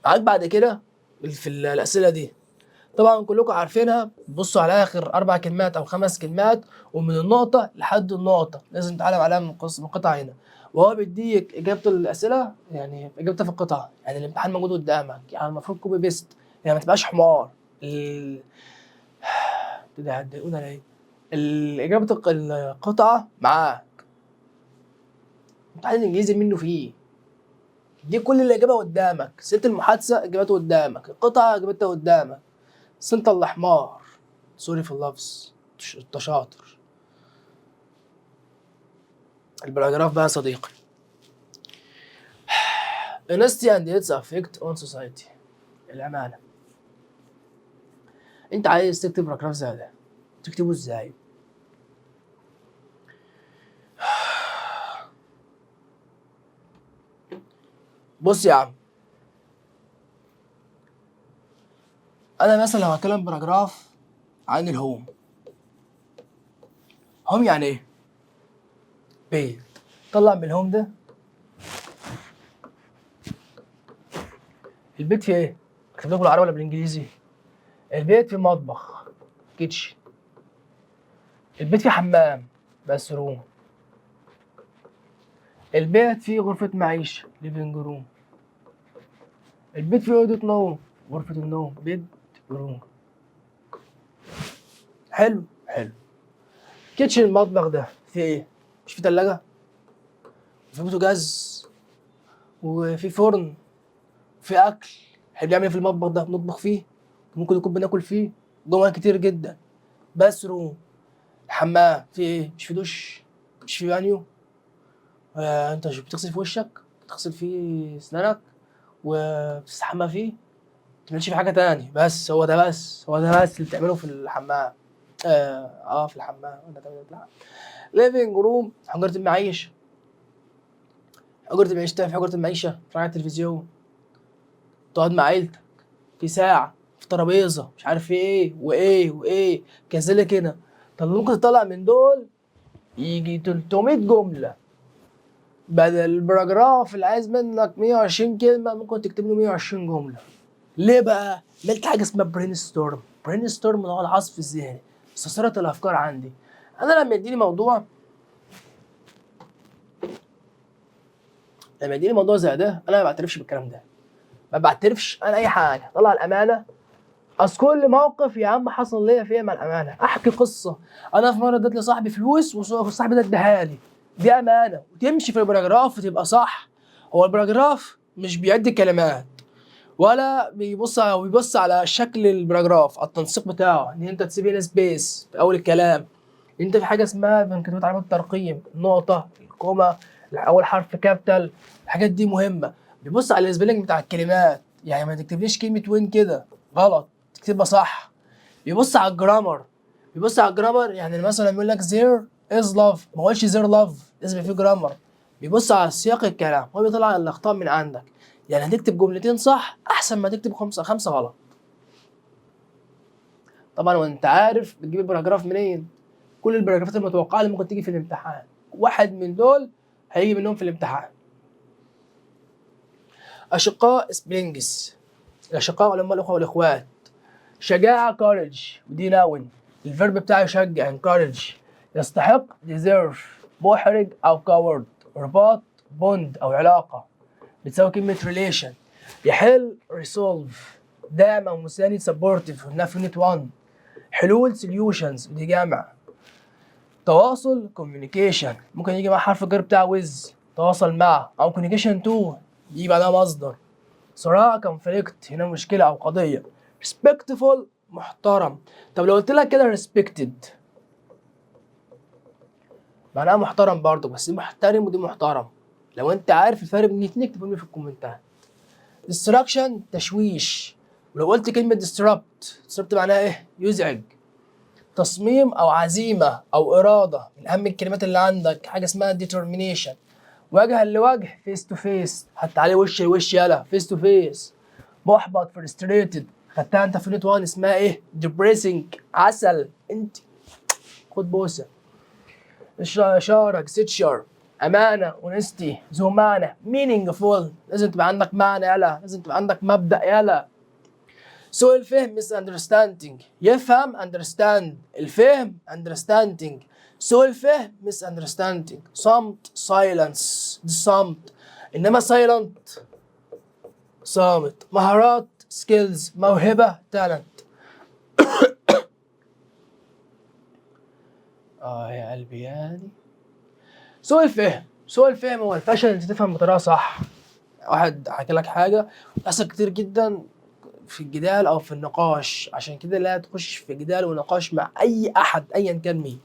معاك بعد كده في الأسئلة دي طبعا كلكم عارفينها. بصوا على آخر 4 كلمات أو 5 كلمات، ومن النقطة لحد النقطة لازم تعلم عليها من القطعة هنا، وهو بيديك إجابة الأسئلة، يعني إجابتها في القطعة. يعني الامتحان موجود قدامك، يعني المفروض copy paste، يعني ما تبقاش حمار. ده هتضايقونا ليه؟ اجابه القطعة معاك. امتحان الانجليزي منه فيه، دي كل الاجابة قدامك. ست المحادثة اجابته قدامك، القطعة اجابتها قدامك، بس انت اللي حمار، sorry في اللفظ، انت شاطر. ال paragraph بقى يا صديقي، honesty and its effect on society، الأمانة. أنت عايز تكتب paragraph زي ده، تكتبه إزاي؟ بص يا عم، أنا مثلا لو هتكلم paragraph عن ال home، home يعني إيه؟ بيت. طلع من ال home ده البيت فيه ايه؟ اكتب لكم بالعربي ولا بالانجليزي؟ البيت فيه مطبخ kitchen، البيت فيه حمام bathroom، البيت فيه غرفة معيشة living room، البيت فيه أوضة نوم غرفة النوم bedroom. حلو حلو. kitchen المطبخ ده فيه ايه؟ مش فيه تلاجة؟ وفي بوتاجاز وفي فرن، في اكل. احنا بنعمل ايه في المطبخ ده؟ بنطبخ فيه، ممكن يكون بناكل فيه، جمل كتير جدا. bathroom، الحمام فيه ايه؟ مش في دش، مش في بانيو، انت مش بتغسل في وشك، بتغسل فيه اسنانك وبتستحمى فيه، ما بتعملش فيه حاجة تاني، بس هو ده، بس هو ده بس اللي بتعمله في الحمام. في الحمام انت بتعمله في الحمام. living room، حجره المعيشة، حجره المعيشة، في حجره المعيشة تتفرج على التلفزيون، تقعد مع عيلتك في ساعة، في ترابيزة، مش عارف في ايه وايه وايه، كذلك هنا. طب ممكن تطلع من دول يجي 300 جملة، بدل ال paragraph اللي عايز منك 120 كلمة ممكن تكتب له 120 جملة. ليه بقى؟ عملت حاجة اسمها brainstorm. brainstorm اللي هو العصف الذهني، استثارة الأفكار عندي. أنا لما يديني موضوع، لما يديني موضوع زي ده، أنا ما بعترفش بالكلام ده، ما بعترفش أنا أي حاجة. طلع الأمانة، أصل كل موقف يا عم حصل ليا فيه مع الأمانة، أحكي قصة. أنا في مرة اديت لصاحبي فلوس وصاحبي ده اداها لي، دي أمانة، وتمشي في ال paragraph وتبقى صح. هو ال paragraph مش بيعد كلمات ولا بيبص، بيبص على شكل ال paragraph، على التنسيق بتاعه، ان انت تسيب هنا space في اول الكلام، انت في حاجة اسمها من كتابه علامات الترقيم، النقطة، ال comma، اول حرف capital، الحاجات دي مهمة. بيبص على ال spelling بتاع الكلمات، يعني ما تكتبليش كلمة when كده غلط، تكتبها صح. بيبص على ال grammar، بيبص على ال grammar، يعني مثلا بيقول لك there is love، ما اقولش there love، لازم يبقى فيه grammar. بيبص على سياق الكلام، هو بيطلع الاخطاء من عندك. يعني هتكتب جملتين صح احسن ما تكتب خمسة غلط. طبعا وانت عارف بتجيب ال paragraph منين، كل ال paragraphات المتوقعة اللي ممكن تيجي في الامتحان، واحد من دول هيجي منهم في الامتحان. اشقاء siblings، الاشقاء اللي هم الاخوة والاخوات. شجاعة courage، ودي noun، ال verb بتاعه يشجع encourage. يستحق deserve، محرج او coward. رباط bond او علاقة بتساوي كلمة relation. يحل resolve، داعم او مساند supportive، قلناها في unit 1. حلول solutions، ودي جامع. تواصل communication، ممكن يجي مع حرف الجر بتاع with، تواصل مع، او communication to يجي بعدها مصدر. صراع conflict، هنا مشكلة او قضية. respectful محترم. طب لو قلت لك كده respected معناها محترم برضه، بس دي محترم ودي محترم. لو انت عارف الفرق بين الاثنين اكتبهم لي في الكومنتات. distraction تشويش، ولو قلت كلمة disrupt، disrupt معناها ايه؟ يزعج. تصميم او عزيمة او إرادة، من أهم الكلمات اللي عندك حاجة اسمها determination. وجها لوجه face to face، حتى عليه وش لوش، يلا face to face. محبط frustrated، خدتها انت في unit 1 اسمها ايه؟ depressing. عسل انت، خد بوسه. إشارة gesture. أمانة honesty، ذو معنى meaningful، لازم تبقى عندك معنى يلا، لازم تبقى عندك مبدأ يلا. سوء الفهم misunderstanding، يفهم understand، الفهم understanding، سوء الفهم misunderstanding. صمت silence، دي صمت، إنما silent صامت. مهارات skills، موهبة talent. اه يا قلبي يعني. سوء الفهم، سوء الفهم هو الفشل ان انت تفهم بطريقة صح. واحد حكى لك حاجه، بيحصل كتير جدا في الجدال او في النقاش، عشان كده لا تخش في جدال ونقاش مع اي احد ايا كان مين.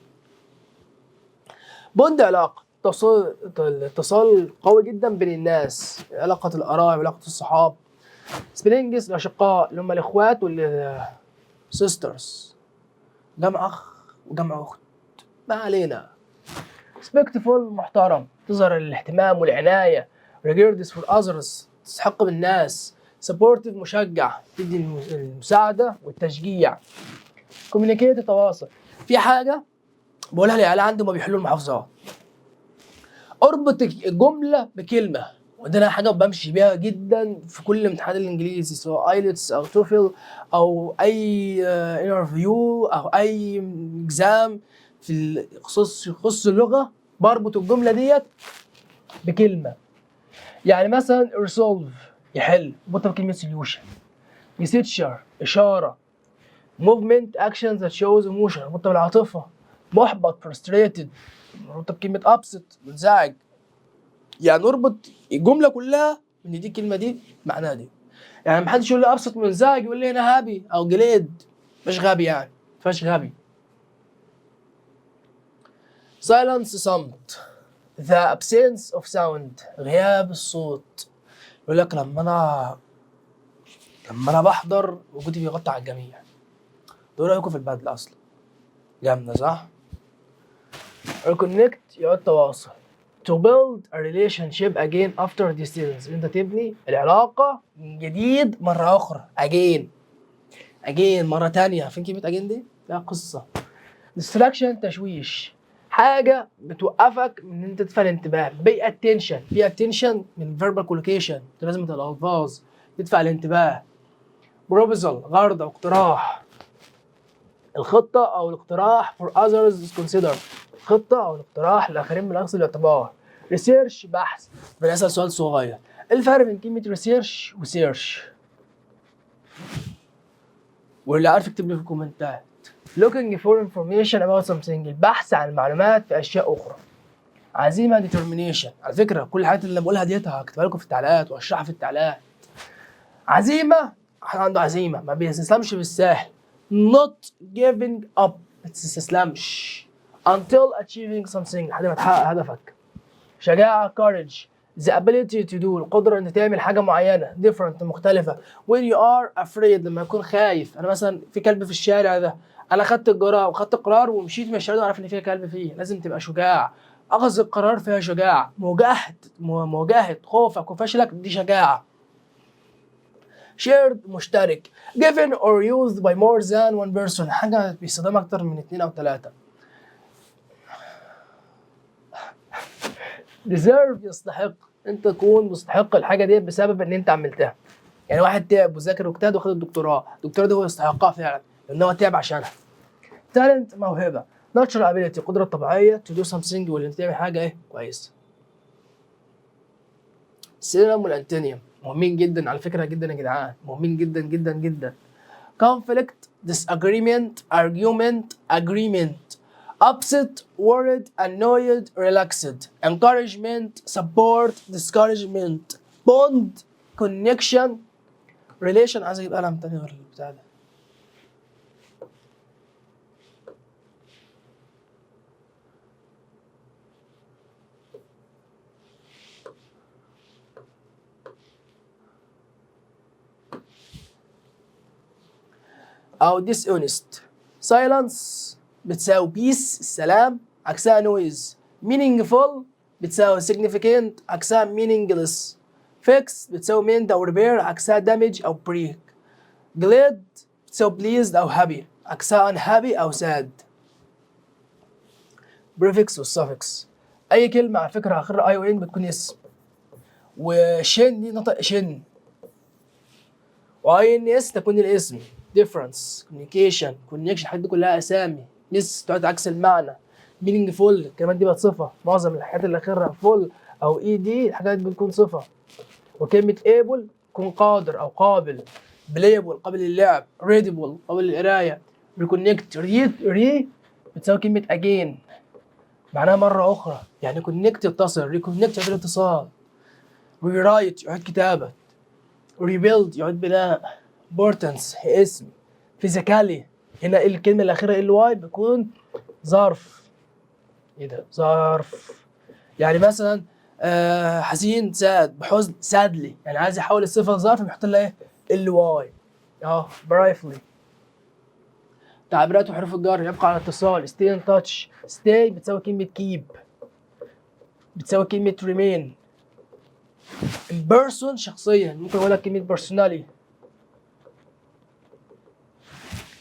bond علاقه، اتصال قوي جدا بين الناس، علاقة القرايب، علاقة الصحاب. siblings الاشقاء اللي هم الاخوات وال sisters، جمع اخ وجمع اخت، ما علينا. respectful محترم، تظهر الاهتمام والعناية. regards for others تستحق بالناس. supportive مشجع، تدي المساعدة والتشجيع. communicate تتواصل. في حاجة بقولها للعيال عندي وما بيحلوا المحافظات، اربط الجملة بكلمة، وده انا حاجة بمشي بيها جدا في كل امتحانات الانجليزي، سواء IELTS او TOEFL او اي interview او اي exam في الخصوص يخص اللغة، بربط الجملة ديت بكلمة. يعني مثلا resolve يحل، اربطها بكلمة solution. gesture إشارة. movement action that shows emotion، اربطها بالعاطفة. محبط frustrated، اربطها بكلمة upset منزعج. يعني اربط الجملة كلها ان دي الكلمة دي معناها دي. يعني ما حدش يقول لي upset منزعج يقول لي انا happy او glad، مش غبي يعني، مش غبي. silence صمت، the absence of sound غياب الصوت. يقول لك لما انا بحضر وجودي بيغطي على الجميع. ده رايكم في البدلة اصلا؟ جامدة صح؟ reconnect يعود تواصل. to build a relationship again after distance، انت تبني العلاقة من جديد مرة أخرى. again، again مرة تانية. عارفين كلمة again دي؟ لا قصة. distraction تشويش، حاجة بتوقفك من ان انت تدفع الانتباه. pay attention، pay attention من verbal collocation، لازم الألفاظ تدفع الانتباه. proposal غرض أو اقتراح، الخطة أو الاقتراح for others is considered، الخطة أو الاقتراح للآخرين من أخذ الاعتبار. research بحث. بنسأل سؤال صغير، إيه الفرق بين كلمة research و search؟ واللي عارف يكتب لي في الكومنتات. looking for information about something، البحث عن المعلومات في أشياء أخرى. عزيمة determination. على فكرة كل الحاجات اللي بقولها ديت هكتبها لكم في التعليقات واشرحها في التعليقات. عزيمة، واحد عنده عزيمة ما بيستسلمش بالساهل. not giving up ما تستسلمش until achieving something لحد ما تحقق هدفك. شجاعة courage، the ability to do القدرة ان تعمل حاجة معينة different مختلفة. when you are afraid لما يكون خايف. انا مثلا في كلب في الشارع ده، انا خدت الجراءة وخدت قرار ومشيت من الشارع ده وعارف ان فيها كلب فيه. لازم تبقى شجاع، اخذ القرار فيها شجاعة، مواجهة خوفك وفشلك دي شجاعة. shared مشترك، given or used by more than one person، حاجة بيستخدمها أكتر من اتنين أو تلاتة. deserve يستحق، أنت تكون مستحق الحاجة دي بسبب إن أنت عملتها. يعني واحد تعب وذاكر واجتهد وخد الدكتوراه، الدكتوراه دي هو يستحقها فعلا لأن هو تعب عشانها. talent موهبة، natural ability قدرة طبيعية to do something واللي أنت تعمل حاجة إيه كويسة. ال synonym وال antonym مهمين جدا على فكرة جدا يا جدعان، مهمين جدا جدا جدا. conflict disagreement argument agreement، upset worried annoyed relaxed، encouragement support discouragement، bond connection relation. عايز اجيب قلم تاني غير البتاع ده. او dishonest. silence بتساوي peace السلام، عكسها noise. meaningful بتساوي significant، عكسها meaningless. fix بتساوي mend او repair، عكسها damage او break. glad بتساوي pleased او happy، عكسها unhappy او sad. prefix وال suffix، اي كلمة على فكرة اخرها ion بتكون اسم، وشن دي نطق شن، و ins تكون الاسم. difference communication connection الحاجات دي كلها اسامي. mis تقعد عكس المعنى. meaningful كمان دي بقت صفه، معظم الحاجات اللي اخرها ful او ed الحاجات دي بتكون صفه. وكلمه able تكون قادر او قابل، playable قابل للعب، readable قابل للقرايه. reconnect re re بتساوي كلمة again، معناها مرة أخرى. يعني connect يتصل، reconnect يعيد الاتصال، rewrite يعيد كتابة، rebuild يعيد بناء، importance اسم، physically هنا الكلمة الأخيرة ly بيكون ظرف. ايه ده؟ ظرف. يعني مثلا حزين sad، بحزن sadly، يعني عايز يحول الصفة لظرف بيحط لها ايه؟ ly. اه briefly. تعبيرات وحروف الجر: يبقى على اتصال stay in touch. stay بتساوي كلمة keep، بتساوي كلمة remain. in person شخصيا، ممكن اقول لك كلمة personally.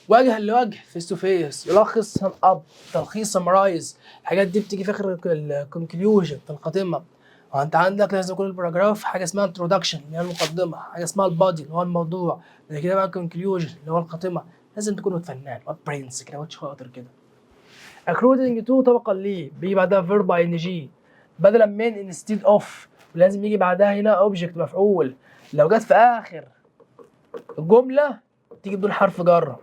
وجها لوجه face to face. يلخص sum up، تلخيص summarize. الحاجات دي بتيجي في اخر ال conclusion، في الخاتمه. وانت عندك لازم يكون ال paragraph حاجة اسمها introduction اللي هي المقدمه، حاجة اسمها ال body اللي هو الموضوع، بعد كده بقى conclusion اللي هو الخاتمه. لازم تكون فنان واد برنس كده، واد شاطر كده. according to طبقا ليه، بيجي بعدها verb ing. بدلا من instead of، ولازم يجي بعدها هنا object مفعول. لو جت في اخر الجملة تيجي بدون حرف جر.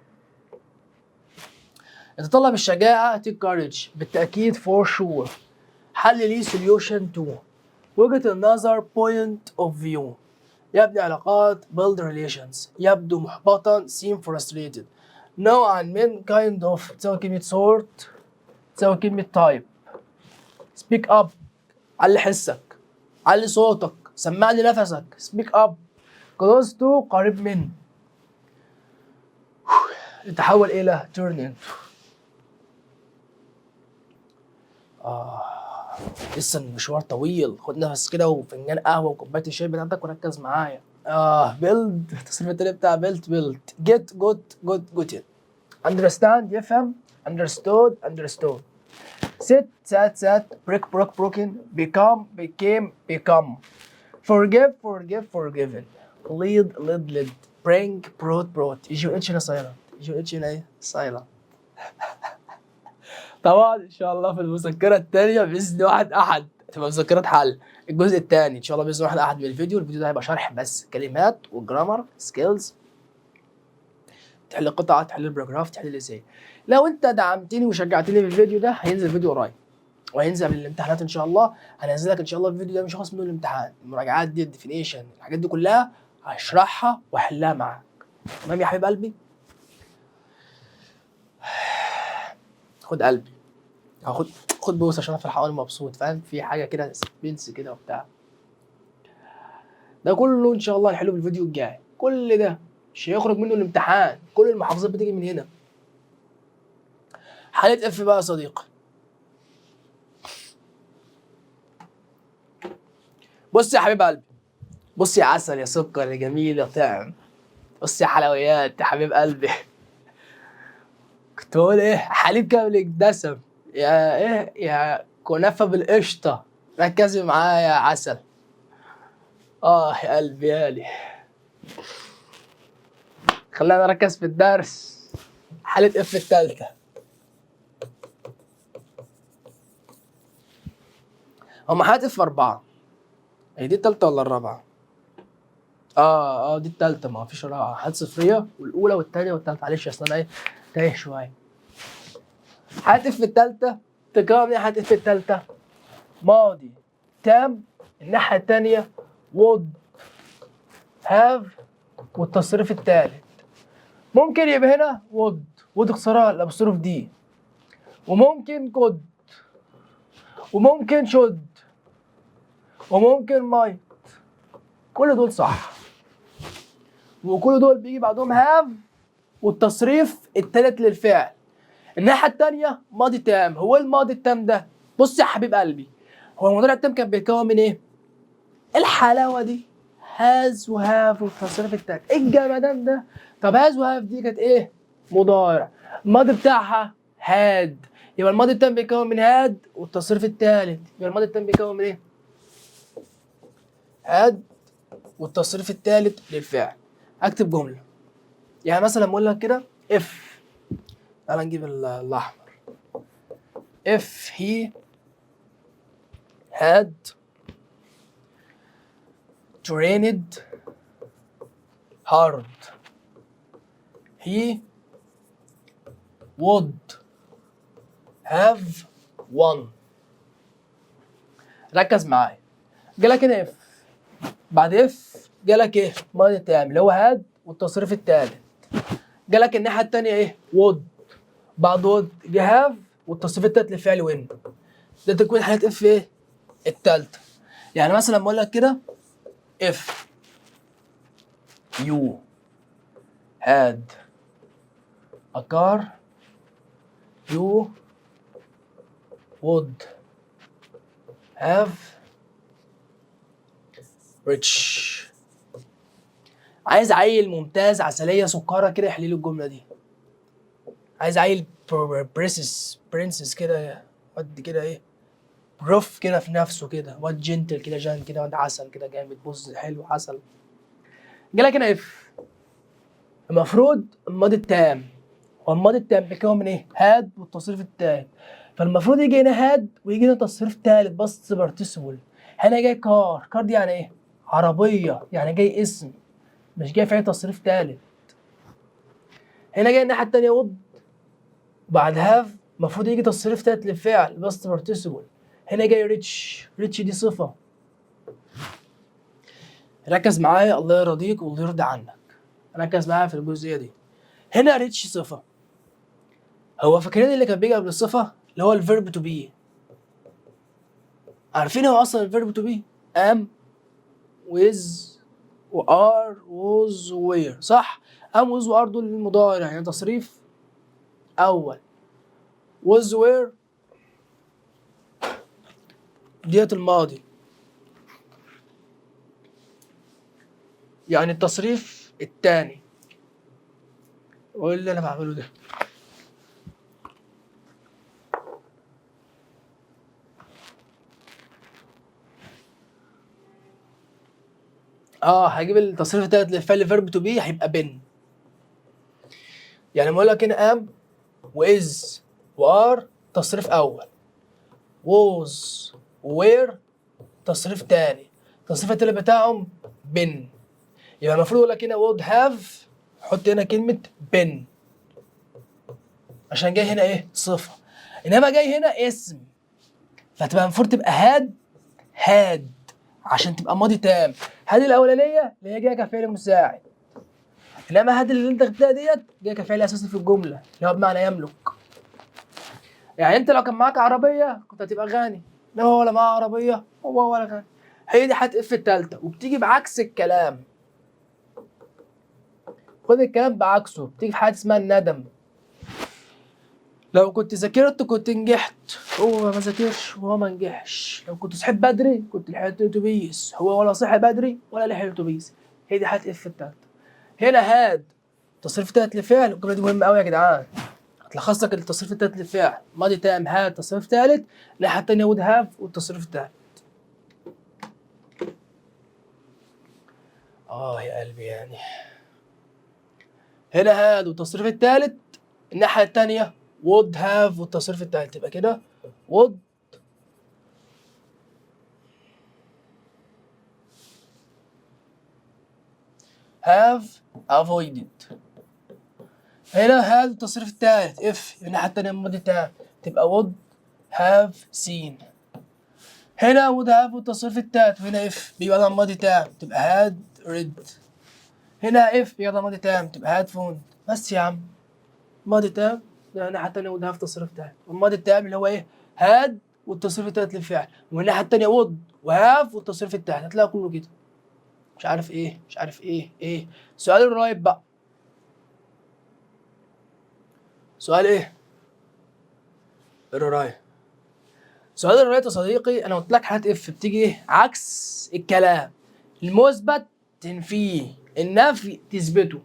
يتطلب الشجاعة take courage، بالتأكيد for sure. حل ليه solution to. وجهة النظر point of view. يبني علاقات build relations. يبدو محبطا seem frustrated. نوعا من kind of تساوي كلمة sort، تساوي كلمة type. speak up علي حسك، علي صوتك، سمعني نفسك، speak up. close to قريب من. يتحول إلى turn into. لسه المشوار طويل، خد نفس كده وفنجان قهوة وكوباية الشاي بتاعتك وركز معايا. Build التصريف التاني بتاع built built، get got got gotten. understand يفهم، understood understood. sit sat sat، break broke broken، become became become. forgive forgive forgiven. lead led led، bring brought brought. G و H هنا silent، G و H هنا ايه؟ silent. طبعا ان شاء الله في المذكرة الثانية باذن واحد احد تبقى مذكرات حل الجزء الثاني ان شاء الله باذن واحد احد من الفيديو. الفيديو ده هيبقى شرح بس كلمات و grammar skills، تحل قطعه، تحل ال paragraph، تحل ال essay. لو انت دعمتني وشجعتني في الفيديو ده هينزل فيديو قريب وهينزل قبل الامتحانات ان شاء الله. هنزل لك ان شاء الله الفيديو ده مش هخلص منه الامتحان، المراجعات دي، ال definition، الحاجات دي كلها هشرحها واحلها معاك. تمام يا حبيب قلبي؟ خد قلبي، هاخد خد بوسه عشان انا فرحان ومبسوط، فاهم؟ في حاجة كده suspense كده وبتاع. ده كله ان شاء الله هنحله في الفيديو الجاي. كل ده مش هيخرج منه الامتحان، كل المحافظات بتيجي من هنا. حالة if بقى يا صديقي. بص يا حبيب قلبي، بص يا عسل يا سكر يا جميل يا طعم، بص يا حلويات يا حبيب قلبي. كنت بقول ايه؟ حليب كامل الدسم يا ايه يا كنافة بالقشطة. ركزي معايا يا عسل. يا قلبي يالي، خلينا نركز في الدرس. حالة if التالتة. هما حالة if 4، هي دي التالتة ولا الرابعة؟ دي التالتة، ما فيش رابعة. حالة صفرية والأولى والتانية والتالتة. معلش أصل أنا إيه تايه شوية. حالة if التالتة تكون إيه؟ حالة if التالتة ماضي تام، الناحية التانية would have والتصريف التالت. ممكن يبقى هنا would، would اختصارها ال apostrophe d، وممكن could، وممكن should، وممكن might. كل دول صح، وكل دول بيجي بعدهم have والتصريف التالت للفعل. الناحية التانية ماضي تام. هو الماضي التام ده بص يا حبيب قلبي، هو المضارع التام كان بيتكون من ايه؟ الحلاوة دي has و have والتصريف التالت. ايه الجمدان ده؟ طب has و have دي كانت ايه؟ مضارع، الماضي بتاعها had، يبقى الماضي التام بيتكون من had والتصريف التالت. يبقى الماضي التام بيتكون من ايه؟ had والتصريف التالت للفعل. هكتب جملة، يعني مثلا بقول لك كده if، تعالى نجيب الأحمر، if he had trained hard he would have won. ركز معايا، جالك هنا if، بعد if جالك ايه؟ ماضي تام اللي هو had والتصريف الثالث. جالك الناحية الثانية ايه؟ would، بعد would جه have والتصريف الثالث لفعل win. ده تكوين حالة if ايه؟ الثالثه. يعني مثلا بقول لك كده if you had a car you would have rich. عايز عيل ممتاز عسلية سكره كده يحل لي الجملة دي. عايز عيل princess princess كده، واد كده ايه، prof كده في نفسه كده، واد gentle كده، جان كده، واد عسل كده جامد، بص حلو عسل. جالك هنا if، المفروض الماضي التام، والماضي التام بيتكون من ايه؟ had والتصريف التالت. فالمفروض يجي هنا had ويجي هنا تصريف تالت past participle. هنا جاي car، car دي يعني ايه؟ عربية، يعني جاي اسم مش جاي فعل تصريف تالت. هنا جاي الناحية التانية would، بعد have المفروض يجي تصريف تالت للفعل past participle. هنا جاي rich، rich دي صفة. ركز معايا الله يرضيك والله يرضى عنك، ركز معايا في الجزئية دي. هنا rich صفة، هو فاكرين اللي كان بيجي قبل الصفة اللي هو ال verb to be؟ عارفين هو اصلا ال verb to be am و is و are was were، صح؟ am و is و are دول المضارع يعني تصريف اول، was were ديت الماضي يعني التصريف الثاني. وايه اللي انا بعمله ده؟ هجيب التصريف الثالث للفعل verb to be هيبقى been. يعني بقول لك هنا am و is و are تصريف اول، was were تصريف تاني، التصريف التالت بتاعهم been. يبقى المفروض اقول لك هنا would have، حط هنا كلمة been عشان جاي هنا ايه؟ صفة، انما جاي هنا اسم، فتبقى المفروض تبقى had had عشان تبقى ماضي تام. had الاولانية اللي هي جاية كفعل مساعد، انما had اللي انت خدتها ديت جاية كفعل اساسي في الجملة اللي هو بمعنى يملك. يعني انت لو كان معاك عربية كنت هتبقى غني، انما هو ولا معاه عربية هو ولا غني. هي دي حالة if التالتة، وبتيجي بعكس الكلام. خد الكلام بعكسه، بتيجي في حاجة اسمها الندم. لو كنت ذاكرت كنت نجحت، هو ما ذاكرش وهو ما نجحش. لو كنت صحيت بدري كنت لحقت الاتوبيس، هو ولا صحي بدري ولا لحق الاتوبيس. هي دي حالة if التالتة. هنا had تصريف تالت لفعل، الجملة دي مهمة قوي يا جدعان، هتلخص لك التصريف التالت للفعل. ماضي تام had تصريف تالت، الناحية التانية would have والتصريف التالت. يا قلبي يعني. هنا had والتصريف التالت، الناحية التانية would have والتصريف التالت، تبقى كده would have avoided. هنا had التصريف التالت if، الناحية التانية الماضي تام، تبقى would have seen. هنا would have والتصريف التالت، وهنا if بيبقى ده الماضي تام، تبقى had read. هنا if بيبقى ده الماضي تام، تبقى had phoned. بس يا عم ماضي تام، الناحية التانية would have تصريف تالت، والماضي التام اللي هو ايه؟ had والتصريف التالت للفعل، والناحية التانية would و have والتصريف التالت، هتلاقي كله كده مش عارف ايه مش عارف ايه ايه. سؤال ال rewrite بقى، سؤال ايه؟ ال rewrite. سؤال ال rewrite يا صديقي، انا قلت لك حالات if بتيجي ايه؟ عكس الكلام، المثبت تنفيه، النفي تثبته.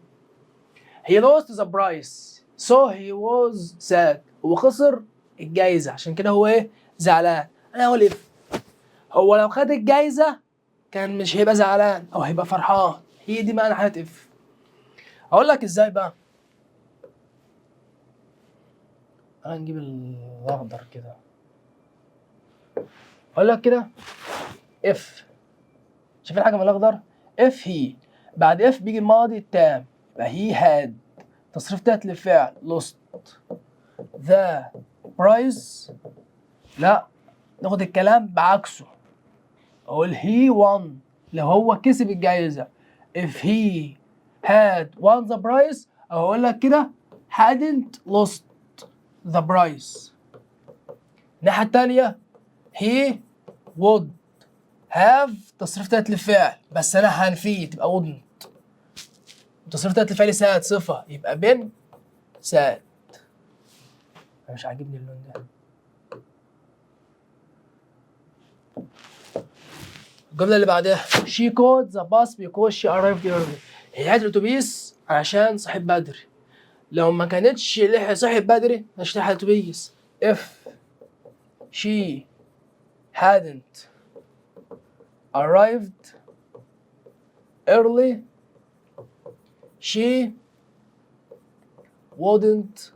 He lost the prize so he was sad. هو خسر الجايزة عشان كده هو ايه؟ زعلان. انا هقول if هو لو خد الجايزة كان مش هيبقى زعلان او هيبقى فرحان. هي دي معنى حالة if. اقول لك ازاي بقى؟ انا نجيب الاخضر كده، اقول لك كده if، شايفين حاجة من الاخضر؟ if he، بعد if بيجي الماضي التام، يبقى he had تصريف تالت للفعل lost the prize. لا، ناخد الكلام بعكسه، اقول he won لو هو كسب الجايزة، if he had won the prize، او اقول لك كده hadn't lost the prize. الناحية التانية he would have تصريف تالت للفعل، بس انا هنفيه تبقى wouldn't. تصريف تالت للفعل sad صفة، يبقى been sad. انا مش عاجبني اللون ده. الجملة اللي بعدها she caught the bus because she arrived early. هي لحقت الأتوبيس علشان صحيت بدري. لو ما كانتش صحيت بدري مش هتلحق الأتوبيس. if she hadn't arrived early she wouldn't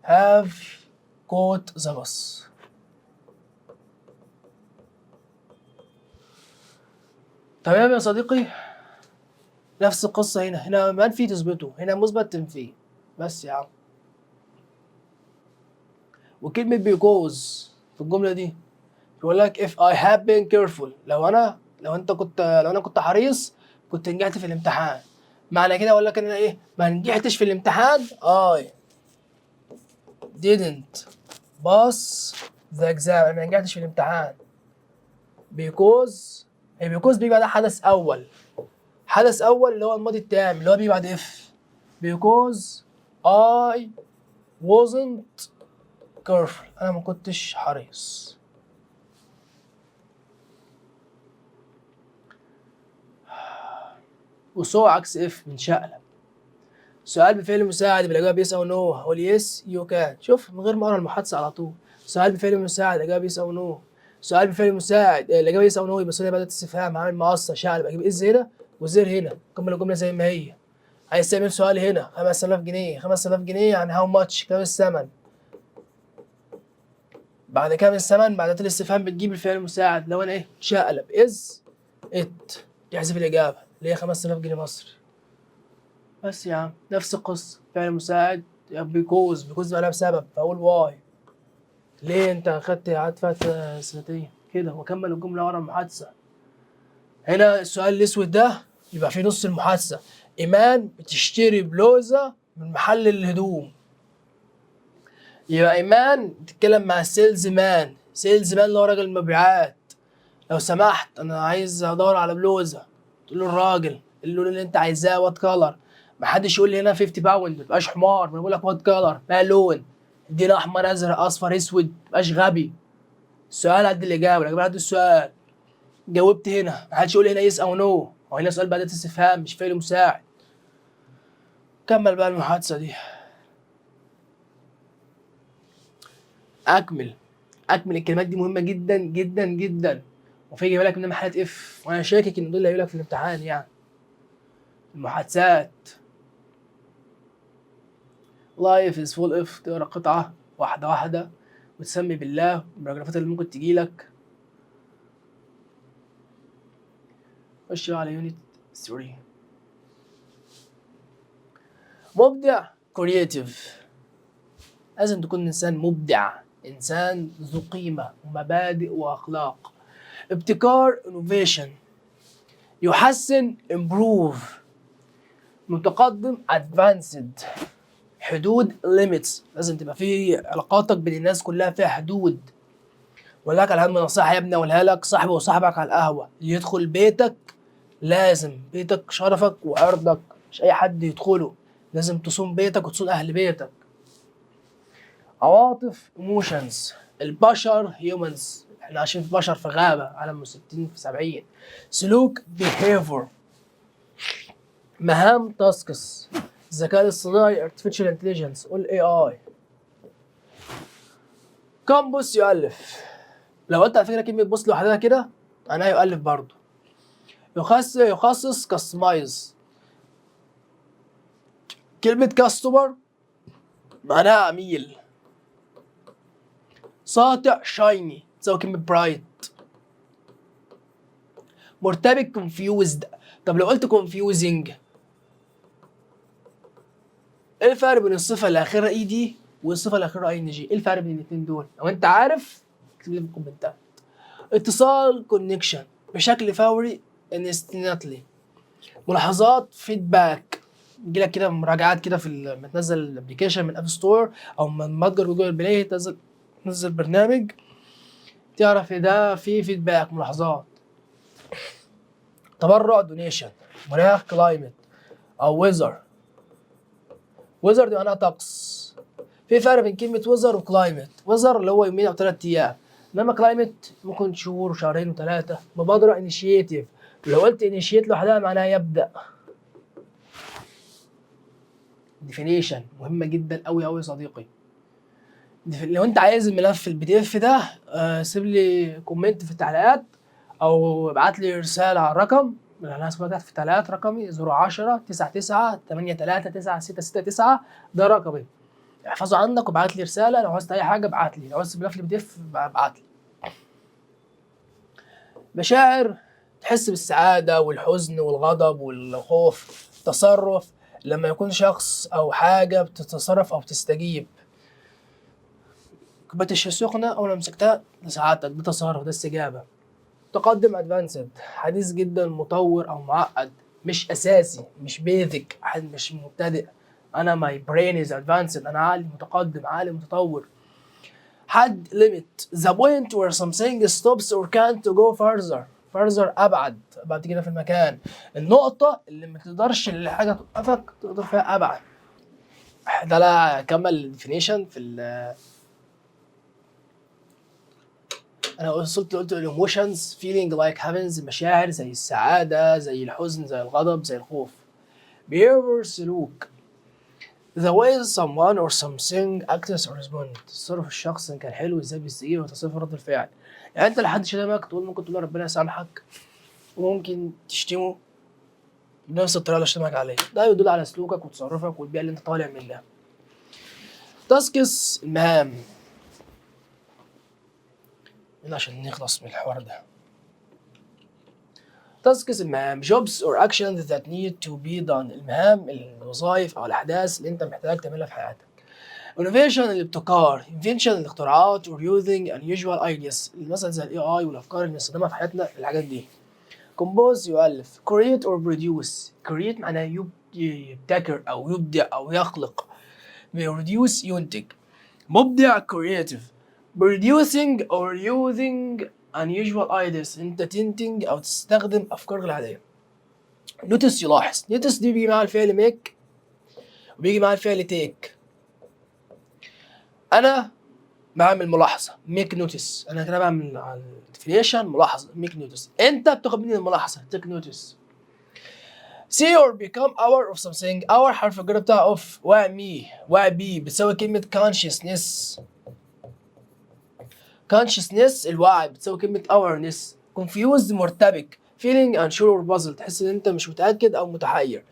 have caught the bus. تمام يا صديقي، نفس القصة هنا، هنا منفي تثبته، هنا مثبت تنفيه بس يا عم. وكلمة because في الجملة دي بيقول لك if I had been careful، لو أنا كنت حريص كنت نجحت في الامتحان. معنى كده أقول لك إن أنا إيه؟ ما نجحتش في الامتحان، I didn't pass the exam، أنا ما نجحتش في الامتحان because، هي because بيجي بعدها حدث أول، حدث أول اللي هو الماضي التام اللي هو بيجي بعد if، because I wasn't careful، أنا ما كنتش حريص. و so عكس if بنشقلب. سؤال بفعل مساعد بالإجابة yes أو no، هقول yes you can. شوف من غير ما أقرأ المحادثة على طول. سؤال بفعل مساعد الإجابة yes أو no. سؤال بفعل مساعد الإجابة yes أو no، يبقى سؤال بأداة استفهام، هعمل مقصة شقلب، أجيب is هنا و there هنا، كمل الجملة زي ما هي. عايز تعمل سؤال هنا 5000 جنيه، 5000 جنيه يعني how much، كام الثمن؟ بعد كام الثمن بعد أداة الاستفهام بتجيب الفعل المساعد. لو أنا إيه؟ شقلب is it، تحذف الإجابة اللي هي 5000 جنيه مصري. بس يا عم نفس القصة، فعل مساعد because، because معناها بسبب، فأقول why، ليه أنت أخدت قعدت فات سنتين كده، وأكمل الجملة ورا المحادثة. هنا السؤال الأسود ده يبقى في نص المحادثة، إيمان بتشتري بلوزة من محل الهدوم، يبقى إيمان بتتكلم مع ال salesman، salesman اللي هو راجل المبيعات، لو سمحت أنا عايز أدور على بلوزة، تقول له الراجل اللون اللي أنت عايزاه what color، محدش يقول لي هنا 50 pound، ما تبقاش حمار، ما بقول لك what color، ما لون، ادينا احمر ازرق اصفر اسود، ما تبقاش غبي. السؤال قد الاجابه، الاجابه قد السؤال. جاوبت هنا، محدش يقول لي هنا yes او no، هو هنا سؤال بأداة استفهام مش فعل مساعد. كمل بقى المحادثه دي. اكمل اكمل، الكلمات دي مهمه جدا جدا جدا، وفي جايبه لك منها محلات if، وانا شاكك ان دول اللي هيقول لك في الامتحان يعني. المحادثات life is full of، تقرا قطعة واحدة واحدة وتسمي بالله الباراجرافات اللي ممكن تجيلك. خش بقى على unit 3. مبدع creative، لازم تكون إنسان مبدع، إنسان ذو قيمة ومبادئ وأخلاق. ابتكار innovation، يحسن improve، متقدم advanced، حدود limits، لازم تبقى في علاقاتك بين الناس كلها فيها حدود. وأقول لك على أهم نصيحة يا ابني أقولها لك، صاحبي وصاحبك على القهوة، اللي يدخل بيتك لازم بيتك شرفك وعرضك، مش أي حد يدخله، لازم تصون بيتك وتصون أهل بيتك. عواطف emotions، البشر humans، احنا عايشين في بشر في غابة عالم 60 في 70. سلوك behavior، مهام tasks، الذكاء الاصطناعي artificial intelligence قول AI. compose يؤلف، لو قلت على فكرة كلمة pose لوحدها كده معناها يؤلف برضه. يخصص customize، كلمة customer معناها عميل. ساطع shiny تساوي كلمة bright. مرتبك confused، طب لو قلت confusing، ايه الفرق بين الصفة اللي اخرها ed والصفة الاخيرة ing. ايه الفرق بين الاثنين دول؟ لو انت عارف اكتب لي في الكومنتات. اتصال connection، بشكل فوري instantly. ملاحظات feedback، يجي لك كده مراجعات كده في لما تنزل ال application من App Store او من متجر Google Play، تنزل برنامج، تعرف إن ده فيه feedback، ملاحظات. تبرع donation. مناخ climate او weather. weather دي معناها طقس. في فرق بين كلمة weather و climate. weather اللي هو يومين او 3 ايام، انما climate ممكن شهور وشهرين وثلاثة. مبادرة initiative. لو قلت initiate لوحدها معناها يبدأ. definition مهمة جدا قوي قوي يا صديقي. لو انت عايز الملف ال PDF ده سيب لي comment في التعليقات او ابعت لي رسالة على الرقم اللي انا هسيبه تحت في التعليقات. رقمي 010 99 83 9669، ده رقمي، احفظه عندك وابعت لي رسالة لو عاوزت اي حاجة. ابعت لي لو عاوز ملف ال PDF ابعت لي. مشاعر، تحس بالسعادة والحزن والغضب والخوف. تصرف، لما يكون شخص أو حاجة بتتصرف أو بتستجيب. كوباية الشاي سخنة، أول ما مسكتها لسعادتك، ده تصرف، ده استجابة. تقدم advanced، حديث جدا، مطور أو معقد، مش أساسي، مش basic، مش مبتدئ. أنا my brain is advanced، أنا عقلي متقدم، عقلي متطور. حد limit، the point where something stops or can't go further. further ابعد، بعد كده في المكان، النقطة اللي ما تقدرش اللي حاجة توقفك تقدر فيها ابعد. ده لا كمل definition في ال انا وصلت قلت ال emotions، feeling like happiness، مشاعر زي السعادة، زي الحزن، زي الغضب، زي الخوف. behavior سلوك، the way someone or something acts or respond، تصرف الشخص ان كان حلو، ازاي بيستجيب وتصرف رد الفعل. يعني انت لحد شتمك تقول ممكن تقول ربنا يسامحك، وممكن تشتمه بنفس الطريقة اللي شتمك عليها. ده يدل على سلوكك وتصرفك والبيئة اللي انت طالع منها. tasks المهام. يلا عشان نخلص من الحوار ده. tasks المهام، jobs or actions that need to be done، المهام، الوظائف او الاحداث اللي انت محتاج تعملها في حياتك. innovation الابتكار، invention الاختراعات or using unusual ideas، مثلا زي ال AI والافكار اللي بنستخدمها في حياتنا، الحاجات دي. compose يؤلف. create or produce، create معناه يبتكر او يبدع او يخلق، produce ينتج. مبدع creative، producing or using unusual ideas، انت تنتج او تستخدم افكار غير عاديه. notice يلاحظ. notice دي بيجي مع الفعل make وبيجي مع الفعل take. انا بعمل ملاحظة make notice. انا كده بعمل على ال definition ملاحظة make notice، انت بتاخد مني الملاحظة take notice. see or become aware of something، aware حرف الجر بتاع of. وعي مي، وعي بي، بتساوي كلمة consciousness. consciousness الوعي بتساوي كلمة awareness. confused مرتبك، feeling unsure or puzzled، تحس ان انت مش متأكد او متحير.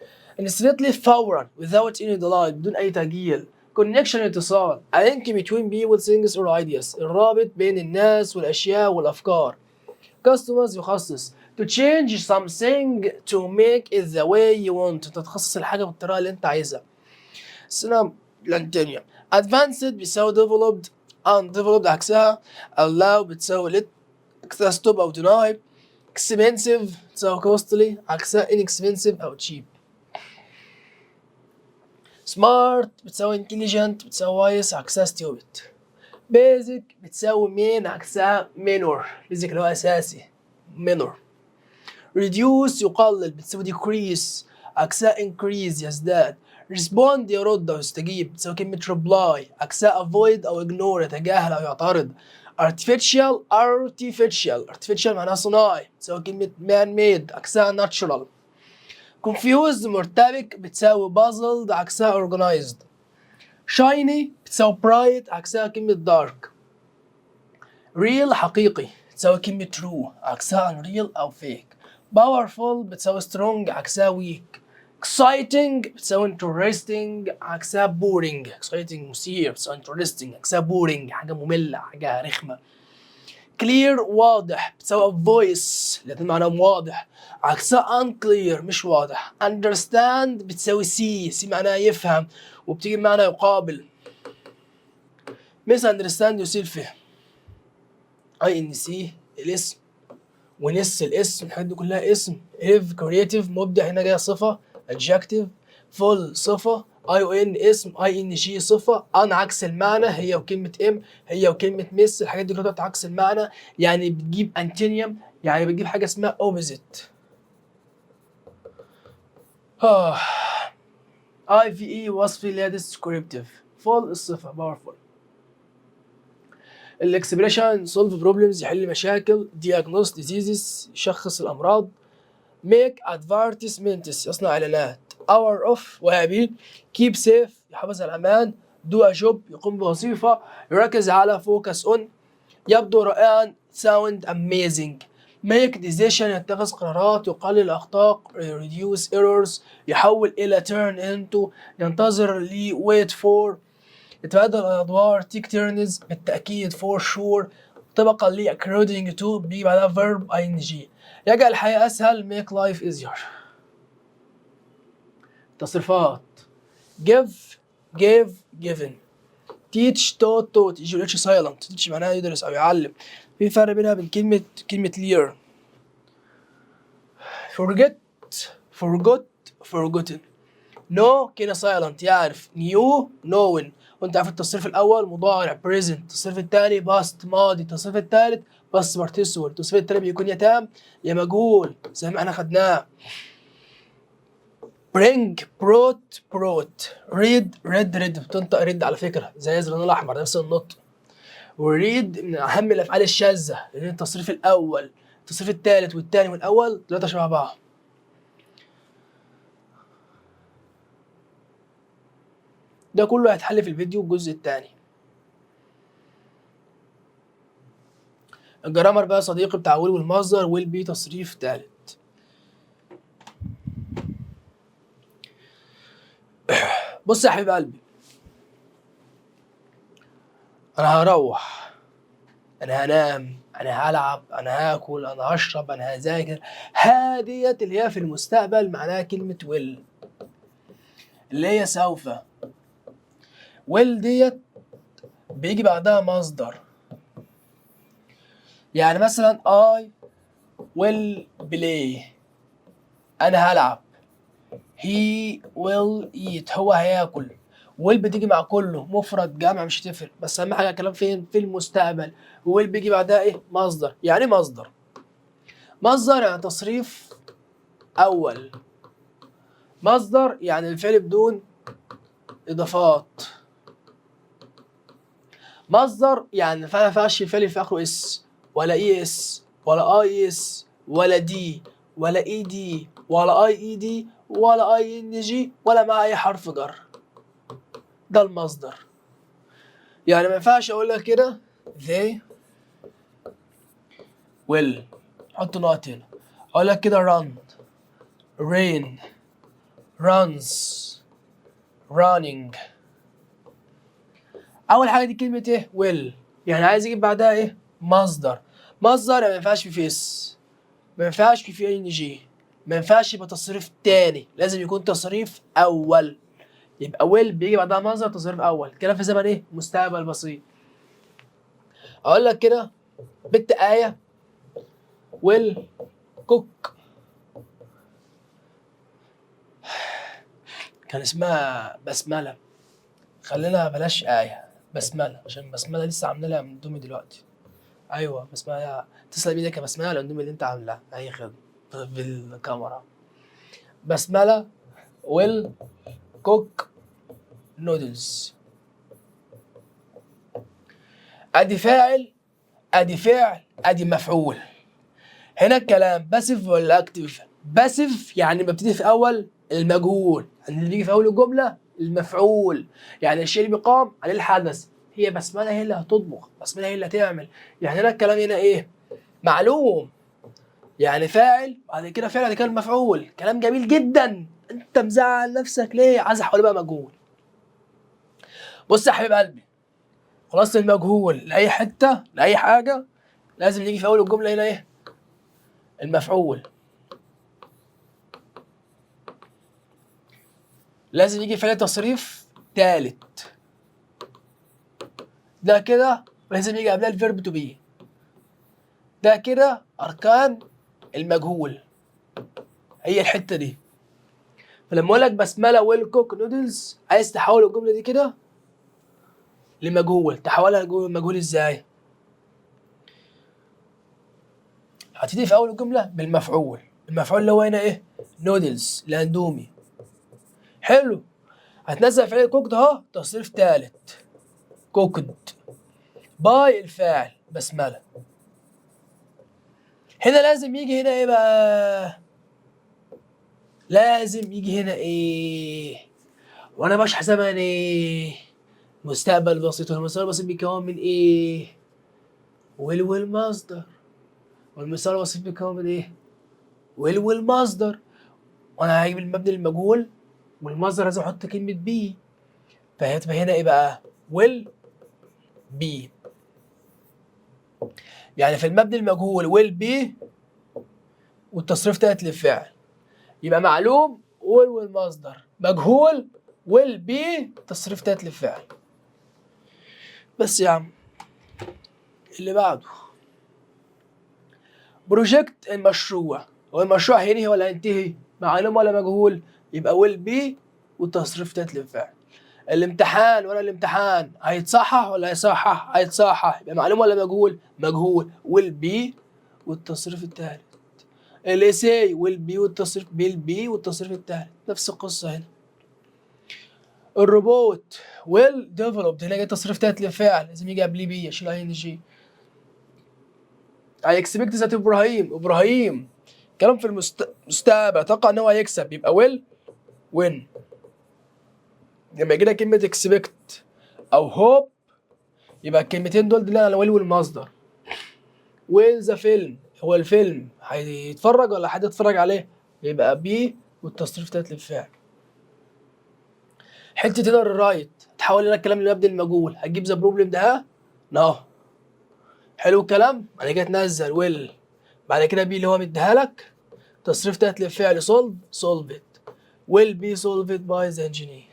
instantly فورا، without any delay بدون اي تأجيل. connection اتصال، a link between people، things or ideas، الرابط بين الناس والاشياء والافكار. customize يخصص، to change something to make it the way you want، تتخصص الحاجة بالطريقة اللي انت عايزها. سنة لانتينيا. advanced بيساوي developed، undeveloped عكسها. allow بتساوي let، عكسها stop أو deny. expensive تساوي costly، عكسها inexpensive أو cheap. smart بتساوي intelligent، بتساوي wise، عكسها stupid. basic بتساوي main، عكسها minor. basic اللي هو أساسي، minor. reduce يقلل، بتساوي decrease، عكسها increase يزداد. respond يرد أو يستجيب، بتساوي كلمة reply، عكسها avoid أو ignore، يتجاهل أو يعترض. artificial، artificial، artificial معناها صناعي، بتساوي كلمة man made، عكسها natural. confused مرتبك، بتساوي puzzled، عكسها organized. shiny بتساوي bright، عكسها كلمة dark. real حقيقي، تساوي كلمة true، عكسها unreal أو fake. powerful بتساوي strong، عكسها weak. exciting بتساوي interesting، عكسها boring. exciting مثير، بتساوي interesting، عكسها boring، حاجة مملة، حاجة رخمة. clear واضح، بتساوي obvious، الاتنين معناهم واضح، عكسها unclear مش واضح. understand بتساوي see. see معناها يفهم وبتيجي بمعنى يقابل. misunderstand يسيء الفهم، inc الاسم و ness الاسم، الحاجات دي كلها اسم. ive creative مبدع، هنا جاية صفة adjective. full صفه، ion اسم، ing صفه، un عكس المعنى هي وكلمه im، هي وكلمه mis، الحاجات دي كلها عكس المعنى، يعني بتجيب antonym، يعني بتجيب حاجة اسمها opposite. ive وصف اللي هي descriptive. ful الصفة powerful. ال expression solve problems يحل مشاكل، diagnose diseases يشخص الامراض، make advertisements يصنع اعلانات، aware of واعي بيه، keep safe يحافظ على الامان، do a job يقوم بوظيفه، يركز على focus on، يبدو رائعا sound amazing، make decision يتخذ قرارات، يقلل الأخطاء reduce errors، يحول إلى turn into، ينتظر ل wait for، يتبادل الأدوار take turns بالتأكيد for sure، طبقا ل according to بيجي بعدها verb ing، يجعل الحياة أسهل make life easier. تصريفات give، gave، given، teach، taught، taught، يجي ال h silent. teach معناها يدرس أو يعلم، في فرق بينها بين كلمة learn. forget، forgot، forgotten، know كده silent يعرف، knew، known. وانت عارف التصريف الاول مضارع present، التصريف الثاني past ماضي، التصريف الثالث past participle، التصريف الثالث بيكون يا تام يا مجهول زي ما احنا خدناه. bring، brought، brought، read، read، read، بتنطق red على فكرة زي الزرار الاحمر، نفس النطق. و read من اهم الافعال الشاذه، لان التصريف الاول، التصريف الثالث والثاني والاول ثلاثة شبه بعض. ده كله هيتحل في الفيديو الجزء الثاني. ال grammar بقى يا صديقي بتاع will والمصدر، will be تصريف ثالث. بص يا حبيب قلبي، انا هروح، انا هنام، انا هلعب، انا هاكل، انا هشرب، انا هذاكر. هاديت اللي هي في المستقبل معناها كلمة will اللي هي سوف. will ديت بيجي بعدها مصدر، يعني مثلا I will play انا هلعب، he will eat هو هياكل. will بتيجي مع كله مفرد جمع مش هتفرق، بس اهم حاجة الكلام فين؟ في المستقبل. will بيجي بعدها ايه؟ مصدر. يعني ايه مصدر؟ مصدر يعني تصريف اول، مصدر يعني الفعل بدون اضافات، مصدر يعني ما ينفعش الفعل في اخره s ولا es ولا ies ولا d ولا ed ولا ied ولا ing ولا مع اي حرف جر. ده المصدر. يعني ما ينفعش اقول لك كده they will، حط نقط هنا، اقول لك كده run، rain، runs، running. اول حاجة دي كلمة ايه؟ will، يعني عايز اجيب بعدها ايه؟ مصدر. مصدر يعني ما ينفعش في s، ما ينفعش في ing، ما ينفعش يبقى تصريف تاني، لازم يكون تصريف اول. يبقى will بيجي بعدها مصدر تصريف اول، كلام في زمن ايه؟ مستقبل بسيط. اقول لك كده بنت آية will cook، كان اسمها بسملة، خلينا بلاش آية، بسملة، عشان بسملة لسه عاملة لها اندومي دلوقتي. ايوه بسملة، تسلم ايدك يا بسملة على الاندومي اللي انت عاملاها، اي خدمة بالكاميرا. بسملة will cook noodles. ادي فاعل، ادي فعل، ادي مفعول. هنا الكلام passive ولا active؟ passive يعني ببتدي في اول المجهول، يعني اللي بيجي في اول الجملة المفعول، يعني الشيء اللي بيقام عليه الحدث. هي بسملة هي اللي هتطبخ، بسملة هي اللي هتعمل. يعني هنا الكلام هنا ايه؟ معلوم، يعني فاعل بعد كده فعل بعد كده المفعول. كلام جميل جدا. انت مزعل نفسك ليه؟ عايز احوله بقى مجهول. بص يا حبيب قلبي، خلاص المجهول لاي حتة لاي حاجة لازم يجي في اول الجملة هنا ايه؟ المفعول. لازم يجي فعل تصريف ثالث. ده كده لازم يجي قبلها ال verb to be. ده كده اركان المجهول، هي الحتة دي. فلما اقول لك بسملة will cook noodles، عايز تحول الجملة دي كده لمجهول، تحولها لمجهول ازاي؟ هتبتدي في اول الجملة بالمفعول، المفعول اللي هو هنا ايه؟ نودلز، الاندومي. حلو. هتنزل فعل cooked اهو تصريف ثالث، cooked by الفاعل بسمله. هنا لازم يجي هنا ايه بقى؟ لازم يجي هنا ايه؟ وانا بشرح زمن ايه؟ مستقبل بسيط. والمستقبل البسيط بيتكون من ايه؟ will والمصدر. والمستقبل البسيط بيتكون من ايه؟ will والمصدر. وانا هجيب المبني المجهول والمصدر لازم احط كلمة be، فهتبقى هنا ايه بقى؟ will be. يعني في المبني المجهول will be والتصريف تالت للفعل، يبقى معلوم will والمصدر، مجهول will be تصريف تالت للفعل. بس يا عم. اللي بعده project المشروع، هو المشروع هينهي ولا هينتهي؟ معلوم ولا مجهول؟ يبقى will be والتصريف تالت للفعل. الامتحان ولا الامتحان هيتصحح ولا هيصحح؟ هيتصحح، يبقى معلوم ولا مجهول؟ مجهول، will be والتصريف التالت. ال essay will be والتصريف will be والتصريف التالت، نفس القصة هنا. الروبوت will developed، هنا جاي تصريف تالت للفعل لازم يجي قبليه be، اشيل ing. I expect that ابراهيم، ابراهيم كلام في المستقبل، اتوقع ان هو هيكسب، يبقى will win. لما يجي لك كلمة expect أو hope يبقى الكلمتين دول دلالة على will والمصدر. will the film، هو الفيلم هيتفرج ولا حد يتفرج عليه؟ يبقى be والتصريف تالت للفعل. حتة هنا ال rewrite تحول لنا الكلام لمبني المجهول، هتجيب the problem ده ها؟ اهو. حلو الكلام؟ بعد كده تنزل will، بعد كده be اللي هو مديها لك، تصريف تالت للفعل solve solved، will be solved by the engineer.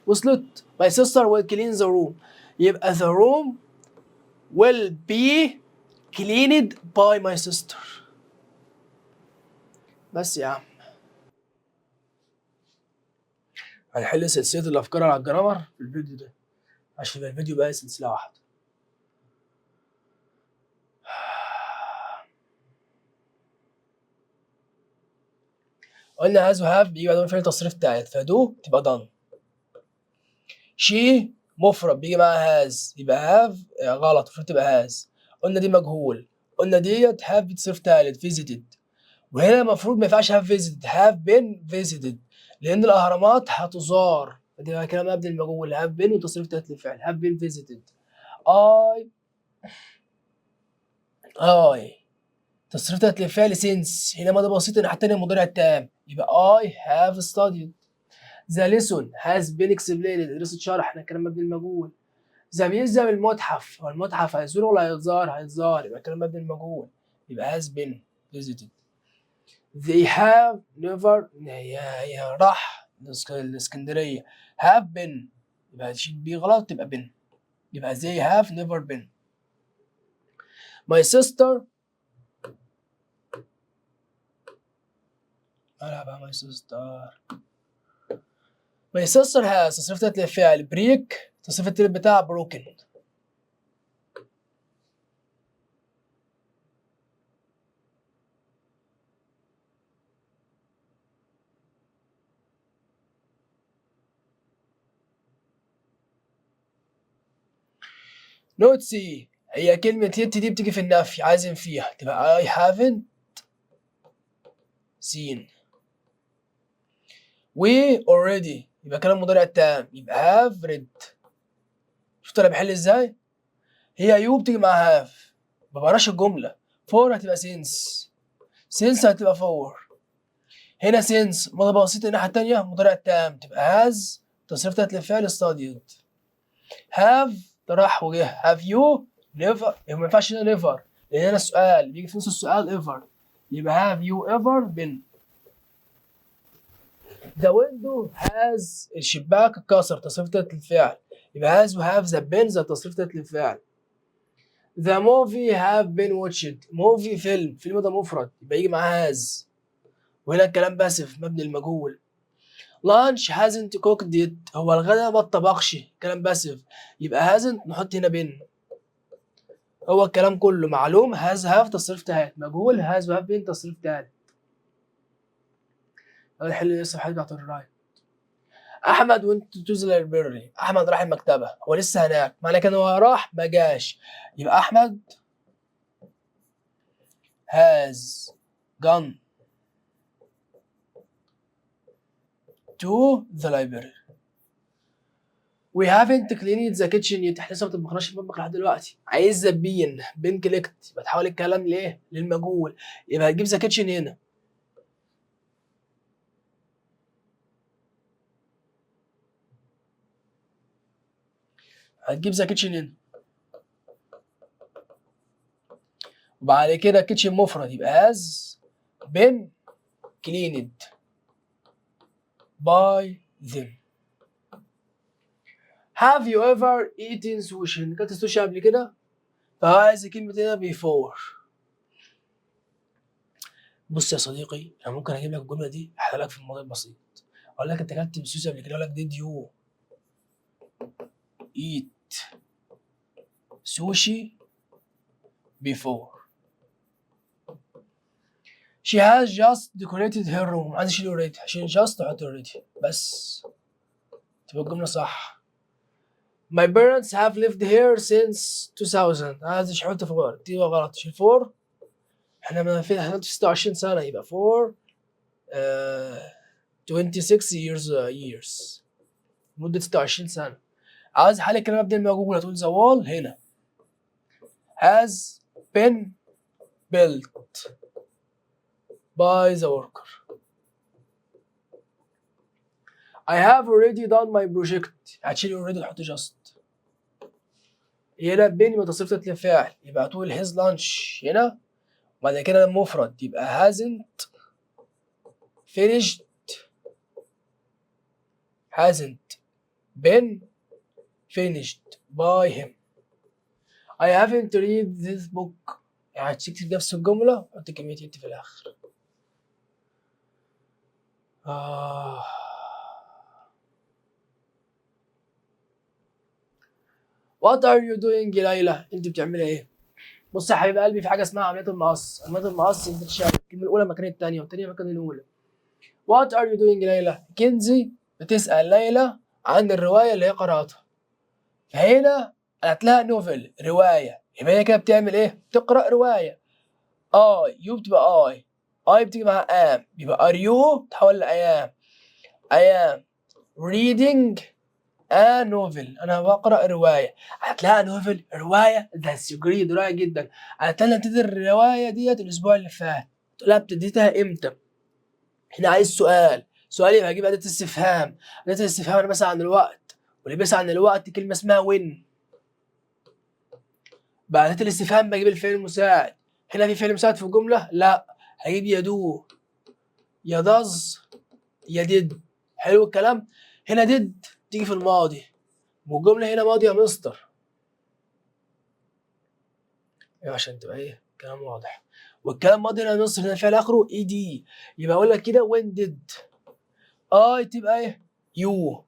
وصلت؟ My sister will clean the room، يبقى the room will be cleaned by my sister. بس يا عم. هنحل سلسلة الأفكار على الجرامر في الفيديو ده عشان يبقى الفيديو بقى سلسلة واحدة. قلنا has و have بيجي بعدهم فعل تصريف تالت، ف do تبقى done. she مفرد بيجي معاها has، يبقى have غلط، المفروض تبقى has. قلنا دي مجهول، قلنا ديت have بتصريف تالت visited، وهنا المفروض ما ينفعش have visited، have been visited، لأن الأهرامات هتزار، دي بقى كلام مبني المجهول، have been وتصريف تالت للفعل have been visited. I تصريف تالت للفعل since، هنا ماضي بسيط الناحية التانية المضارع التام، يبقى I have studied. The lesson has been explained، دراسة شرح، احنا كلام مبني المجهول. The museum المتحف، هو المتحف هيزور ولا هيتزار؟ هيتزار، يبقى كلام مبني المجهول، يبقى has been visited. They have never، يا راح الاسكندرية، have been، يبقى شيل be غلط تبقى been، يبقى they have never been. My sister، ألعب my sister، my sister has تصريف تالت للفعل break، تصريف التالت بتاع broken. not see، هي كلمة yet دي بتيجي في النفي، عايز فيها تبقى I haven't seen. We already يبقى كلام مضارع تام، يبقى have read. شفت انا بحل ازاي؟ هي you بتيجي مع have، ما بقراش الجملة. for هتبقى since، since هتبقى for. هنا since ماضي بسيط الناحية التانية مضارع تام، تبقى has تصريف تالت للفعل studied. have راح وجه، have you never، ما ينفعش هنا never لأن هنا السؤال بيجي في نص السؤال ever، يبقى have you ever been. The window has، الشباك اتكسر، تصريف تالت للفعل، يبقى has و have the been the تصريف تالت للفعل. The movie have been watched، movie فيلم، فيلم ده مفرد يبقى يجي معاه has، وهنا الكلام passive مبني المجهول. Lunch hasn't cooked yet، هو الغداء ما اتطبخش، كلام passive يبقى hasn't نحط هنا been. هو الكلام كله معلوم has have تصريف تالت، مجهول has have been تصريف تالت. نحل لسه الحاجات بتاعت ال write. احمد went to the library، احمد راح المكتبه، هو لسه هناك، معنى كان هو راح ما جاش، يبقى احمد has gone to the library. We haven't cleaned the kitchen yet، احنا لسه ما طبخناش المطبخ لحد دلوقتي. عايز been cleaned، يبقى تحول الكلام لايه؟ للمجهول، يبقى هتجيب the kitchen هنا. هتجيب the kitchen هنا، وبعد كده kitchen مفرد يبقى has been cleaned by them. Have you ever eaten sushi؟ كلت السوشي قبل كده؟ فهو عايز كلمة هنا before. بص يا صديقي، أنا ممكن أجيب لك الجملة دي أحلها لك في الماضي البسيط. أقول لك أنت أكلت سوشي قبل كده، أقول لك did you eat sushi before؟ She has just decorated her room. عايز اشيل already، عشان just احط already بس تبقى الجملة صح. My parents have lived here since 2000. عايز احط for، دي غلط، شيل for. احنا ما في، احنا في 26 سنة، يبقى for 26 years مدة 26 سنة. عايز حل الكلمة مبني المجهول، هتقول the wall هنا has been built by the worker. I have already done my project. هتشيل already وتحط just. هنا been يبقى تصريف تالت للفاعل، يبقى تقول his lunch هنا، وبعد كده المفرد يبقى hasn't finished، hasn't been finished by him. I haven't read this book. يعني هتكتب نفس الجملة وتحط كلمة yet في الآخر. What are you doing يا ليلى؟ أنت بتعملي إيه؟ بص يا حبيب قلبي، في حاجة اسمها عملية المقص. عملية المقص أنت تشتغل الكلمة الأولى مكان التانية والتانية مكان الأولى. What are you doing يا ليلى؟ كنزي بتسأل ليلى عن الرواية اللي هي قرأتها. فهنا قالت لها novel، رواية، يبقى هي كده بتعمل إيه؟ بتقرأ رواية. I، you بتبقى I، I بتيجي مع am، يبقى are you تحول ل I am. I am reading a novel، أنا بقرأ رواية. قالت لها novel، رواية، that's great، رائع جدا. قالت لها ابتدي الرواية ديت الأسبوع اللي فات. تقول لها ابتديتها إمتى؟ هنا عايز سؤال، سؤال يبقى هجيب أداة استفهام. أداة الاستفهام أنا بسأل عن الوقت، واللي بيسأل عن الوقت كلمة اسمها when. بعد أداة الاستفهام بجيب الفعل المساعد. هنا في فعل مساعد في الجملة؟ لا، هجيب يا do يا does يا did. حلو الكلام. هنا did تيجي في الماضي، والجملة هنا ماضي يا مستر، ايوه عشان تبقى ايه كلام واضح. والكلام ماضي هنا يا مستر، هنا فعل اخره ed، يبقى اقول لك كده when did I تبقى ايه you،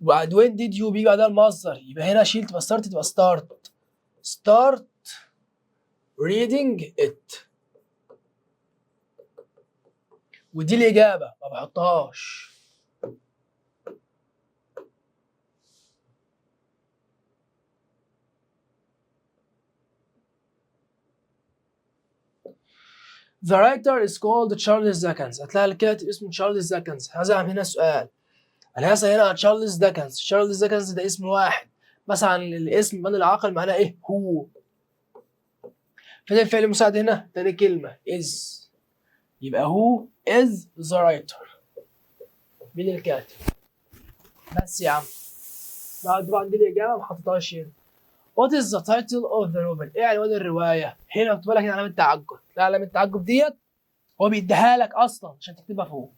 وبعد when did you بيجي بعدها المصدر، يبقى هنا شيل تبقى start، تبقى start، start reading it. ودي الإجابة ما بحطهاش. The writer is called Charles Dickens. هتلاقي الكاتب اسمه تشارلز ديكنز. هذا هنا سؤال، أنا هسأل هنا عن تشارلز ديكنز. تشارلز ديكنز ده اسم واحد، مثلا الاسم من العاقل معناه إيه؟ هو. فين الفعل المساعد هنا؟ تاني كلمة is، يبقى who is the writer، مين الكاتب؟ بس يا عم بعد طبعا دي الإجابة ما حطيتهاش هنا. What is the title of the novel؟ إيه عنوان الرواية؟ هنا مكتوب لك هنا علامة تعجب، لا علامة التعجب ديت هو بيديها لك أصلا عشان تكتبها فوق.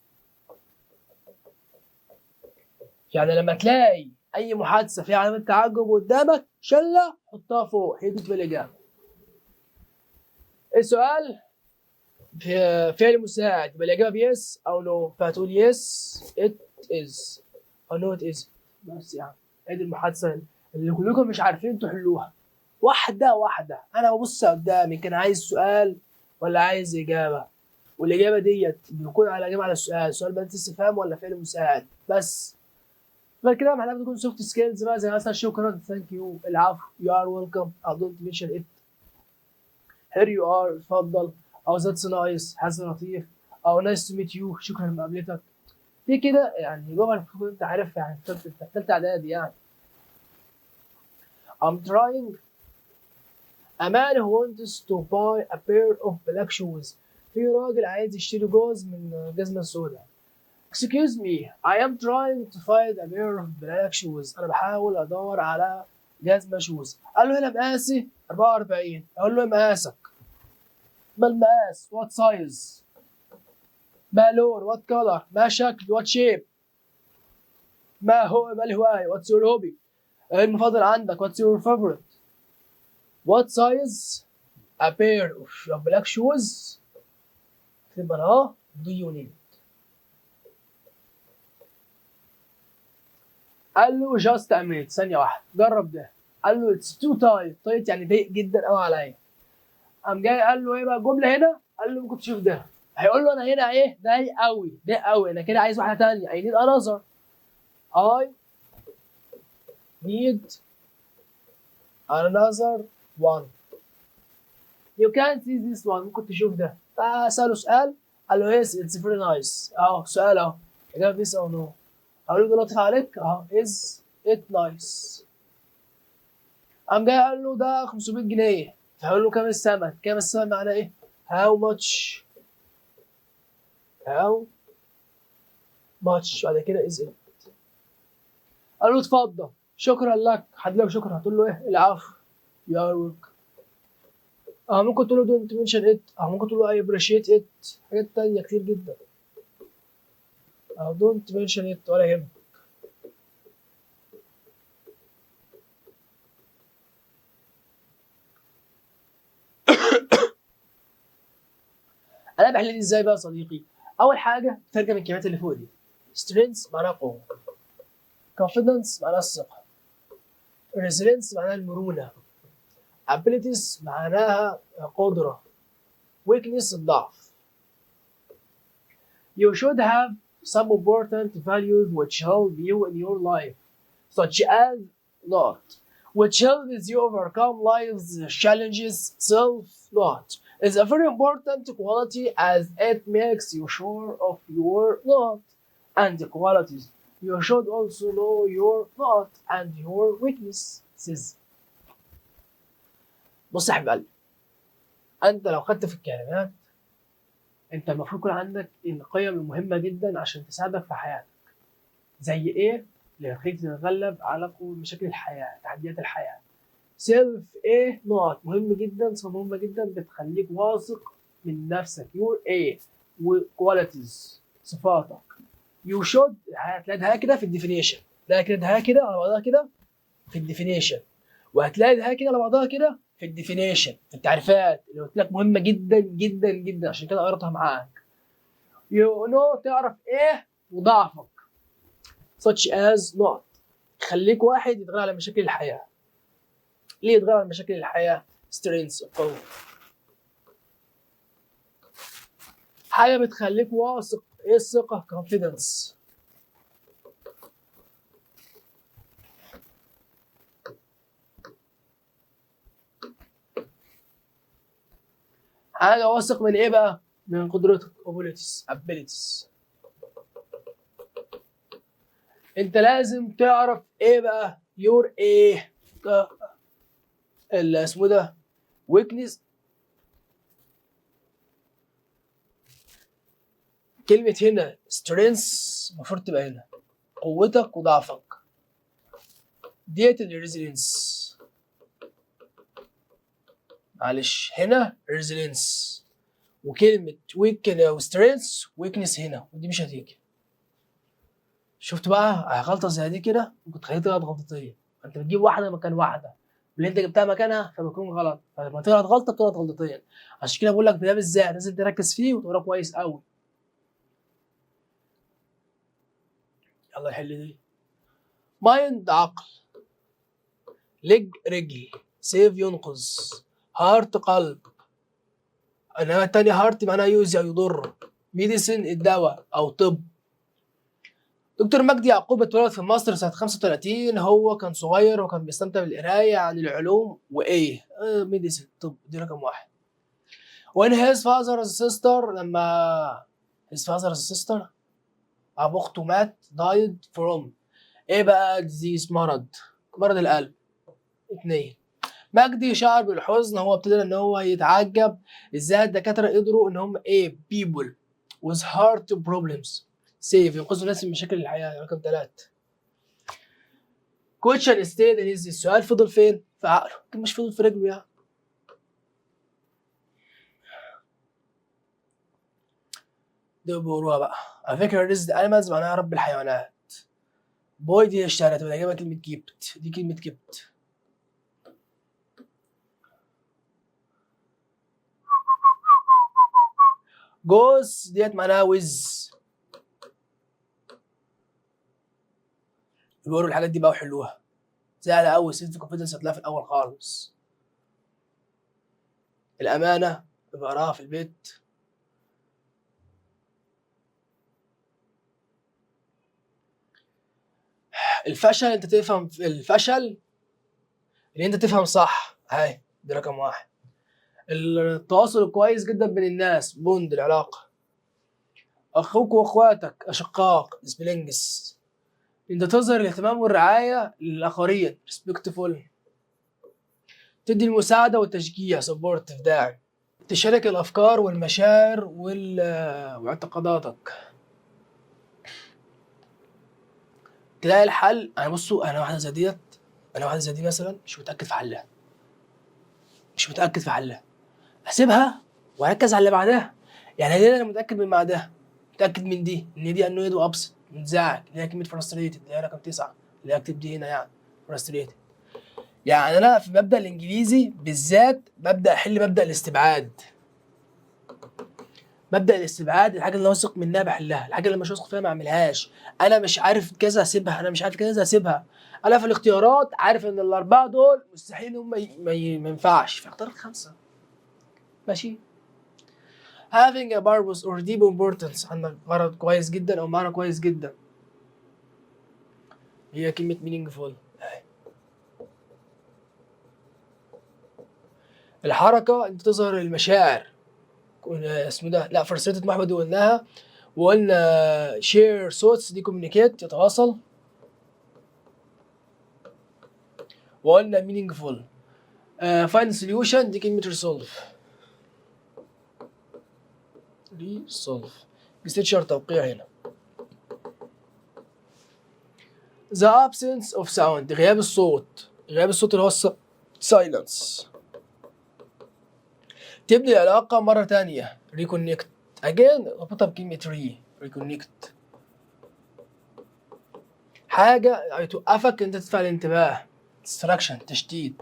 يعني لما تلاقي اي محادثة فيها علامة تعجب قدامك شله حطها فوق، هي دي تبقى الاجابة. السؤال في فعل مساعد، يبقى الاجابة ب yes او no، فهتقول yes it is او no it is. بس يعني ادي المحادثة اللي كلكم مش عارفين تحلوها واحدة واحدة. انا ببص قدامي كان عايز سؤال ولا عايز اجابه، والاجابة ديت بيكون على اجابه على السؤال، سؤال بس استفهام ولا فعل مساعد بس. بعد كده محتاج تكون soft skills بقى، زي مثلا شكرا، thank you، العفو، you are welcome، او don't mention it، here you are، اتفضل، او that's nice، هذا لطيف، او nice to meet you، شكرا لمقابلتك. في كده يعني جمل المفروض انت عارفها يعني في ثالثة اعدادي يعني. I'm trying a man who wants to buy a pair of black shoes. في راجل عايز يشتري جوز من جزمة سوداء. Excuse me, I am trying to find a pair of black shoes. أنا بحاول أدور على جزمة shoes. قال له هنا مقاسي 44. أقول له مقاسك. ما المقاس؟ What size؟ ما لون؟ What color؟ ما شكل؟ What shape؟ ما هو ما الهواية؟ What's your hobby؟ إيه المفضل عندك؟ What's your favorite؟ What size a pair of black shoes؟ تبقى اهو do you need؟ قال له just a minute، ثانية واحدة جرب ده. قال له it's too tight، tight يعني ضيق جدا قوي عليا. قام جاي قال له ايه بقى الجملة هنا؟ قال له ممكن تشوف ده. هيقول له انا هنا ايه؟ ضيق قوي ضيق قوي، انا كده عايز واحدة تانية. I need another، I need another one. You can see this one، ممكن تشوف ده. فسأله سؤال قال له yes it's very nice. اهو سؤال اهو، اجابة yes او no. اقول له ده لطيف عليك اهو، is it nice. قام جاي قال له ده 500 جنيه، فهقول له كام الثمن؟ كام الثمن معناه ايه؟ how much، how much، بعد كده is it. قال له اتفضل شكرا لك، حد لك شكرا، هتقول له ايه؟ العفو، you are welcome. ممكن تقول له don't mention it، او ممكن تقول له I appreciate it، حاجات تانية كتير جدا. Don't mention it ولا يهمك. انا بحل دي ازاي بقى يا صديقي؟ اول حاجة ترجم الكلمات اللي فوق دي. strength معناها قوة، confidence معناها الثقة، resilience معناها المرونة، abilities معناها قدره، weakness الضعف. You should have some important values which help you in your life, such as not, which helps you overcome life's challenges. Self not is a very important quality as it makes you sure of your not and the qualities. You should also know your not and your weaknesses. بص يا حبيب قلبي، انت لو خدت في الكلمات انت المفروض يكون عندك القيم المهمة جدا عشان تساعدك في حياتك. زي ايه؟ اللي يخليك تتغلب على مشاكل الحياة، تحديات الحياة. self ايه نقط مهم جدا، صفة مهمة جدا بتخليك واثق من نفسك. your ايه و qualities صفاتك. you should هتلاقيها كده في ال definition، تلاقي كده ده كده على بعضها كده في ال definition، وهتلاقي ده كده على بعضها كده في ال definition في التعريفات اللي قلت لك مهمة جدا جدا جدا، عشان كده قريتها معاك. you know تعرف ايه وضعفك، such as not خليك واحد يتغلب على مشاكل الحياة. ليه يتغلب على مشاكل الحياة؟ strength القوة، حاجة بتخليك واثق. ايه الثقة؟ confidence. حاجة واثق من ايه بقى؟ من قدرتك، abilities، abilities. انت لازم تعرف ايه بقى؟ your ايه؟ اللي اسمه ده weakness. كلمة هنا strength المفروض تبقى هنا قوتك وضعفك، ديت ال resilience. معلش هنا resilience، وكلمة weak و strength weakness هنا، ودي مش هتيجي. شفت بقى غلطه زي دي كده ممكن تخليك تغلط غلطتين. انت بتجيب واحدة مكان واحده، اللي انت جبتها مكانها فبيكون غلط، فلما تغلط غلطه بتغلط غلطتين. عشان كده بقول لك ده بالذات لازم تركز فيه وتقراه كويس قوي. يلا نحل دي. mind عقل، leg رجل، save ينقذ، heart قلب، انما التاني hurt معناها يؤذي او يضر، medicine الدواء او طب. دكتور مجدي يعقوب اتولد في مصر سنة 35، هو كان صغير وكان بيستمتع بالقراية عن العلوم وإيه؟ Medicine طب، دي رقم واحد. When his father's sister، لما his father's sister أبو أخته مات، died from إيه بقى؟ disease مرض، مرض القلب. اتنين، مجدي شعر بالحزن، هو ابتدى إن هو يتعجب إزاي الدكاترة قدروا إن هم إيه؟ people with heart problems save ينقذوا الناس من مشاكل الحياة. رقم ثلاثة، question stayed in his، السؤال فضل فين؟ في عقله، لكن مش فضل في رجله يعني. ده بيقولوها بقى على فكرة raised animals معناها رب الحيوانات. buy دي اشترت، ولا جايبها كلمة kept، دي كلمة kept. goose ديت معناها وز. بيقولوا الحاجات دي بقى وحلوها سهلة أوي. self confidence هتلاقيها في الأول خالص. الأمانة بقراها في البيت. الفشل انت تفهم الفشل اللي انت تفهم صح، هاي دي رقم واحد. التواصل الكويس جدا بين الناس، bond العلاقة. اخوك واخواتك اشقاق، siblings. انت تظهر الاهتمام والرعاية للاخرين، respectful. تدي المساعدة والتشجيع، supportive داعم. تشارك الافكار والمشاعر واعتقاداتك. تلاقي الحل. انا بصوا، انا واحدة زي ديت، انا واحدة زي دي مثلا مش متاكد في حلها، مش متاكد في حلها، اسيبها واركز على اللي بعدها. يعني دي انا متاكد من بعدها، متاكد من دي ان دي annoyed و upset منزعج، اللي هي كلمة frustrated اللي هي رقم 9 اللي هي اكتب دي هنا يعني frustrated. يعني انا في مبدا الانجليزي بالذات ببدا احل مبدا الاستبعاد. مبدا الاستبعاد، الحاجة اللي واثق منها بحلها، الحاجة اللي مش واثق فيها ما اعملهاش. انا مش عارف كذا اسيبها، انا مش عارف كذا اسيبها. انا في الاختيارات عارف ان الاربعة دول مستحيل هم ما ينفعش، فاختار الخمسة. ماشي. having a purpose or deep importance، عندك غرض كويس جدا او معنى كويس جدا، هي كلمة meaningful. الحركة انت تظهر المشاعر، اسمه ده لا frustrated محمد قلناها، وقلنا share thoughts دي communicate يتواصل، وقلنا meaningful. Find solution دي كلمة resolve، resolve signature توقيع هنا. The absence of sound غياب الصوت، غياب الصوت اللي هو silence. تبني العلاقة مرة تانية reconnect again، ربطها بكلمة reconnect. حاجة توقفك انت تدفع الانتباه، distraction تشتيت.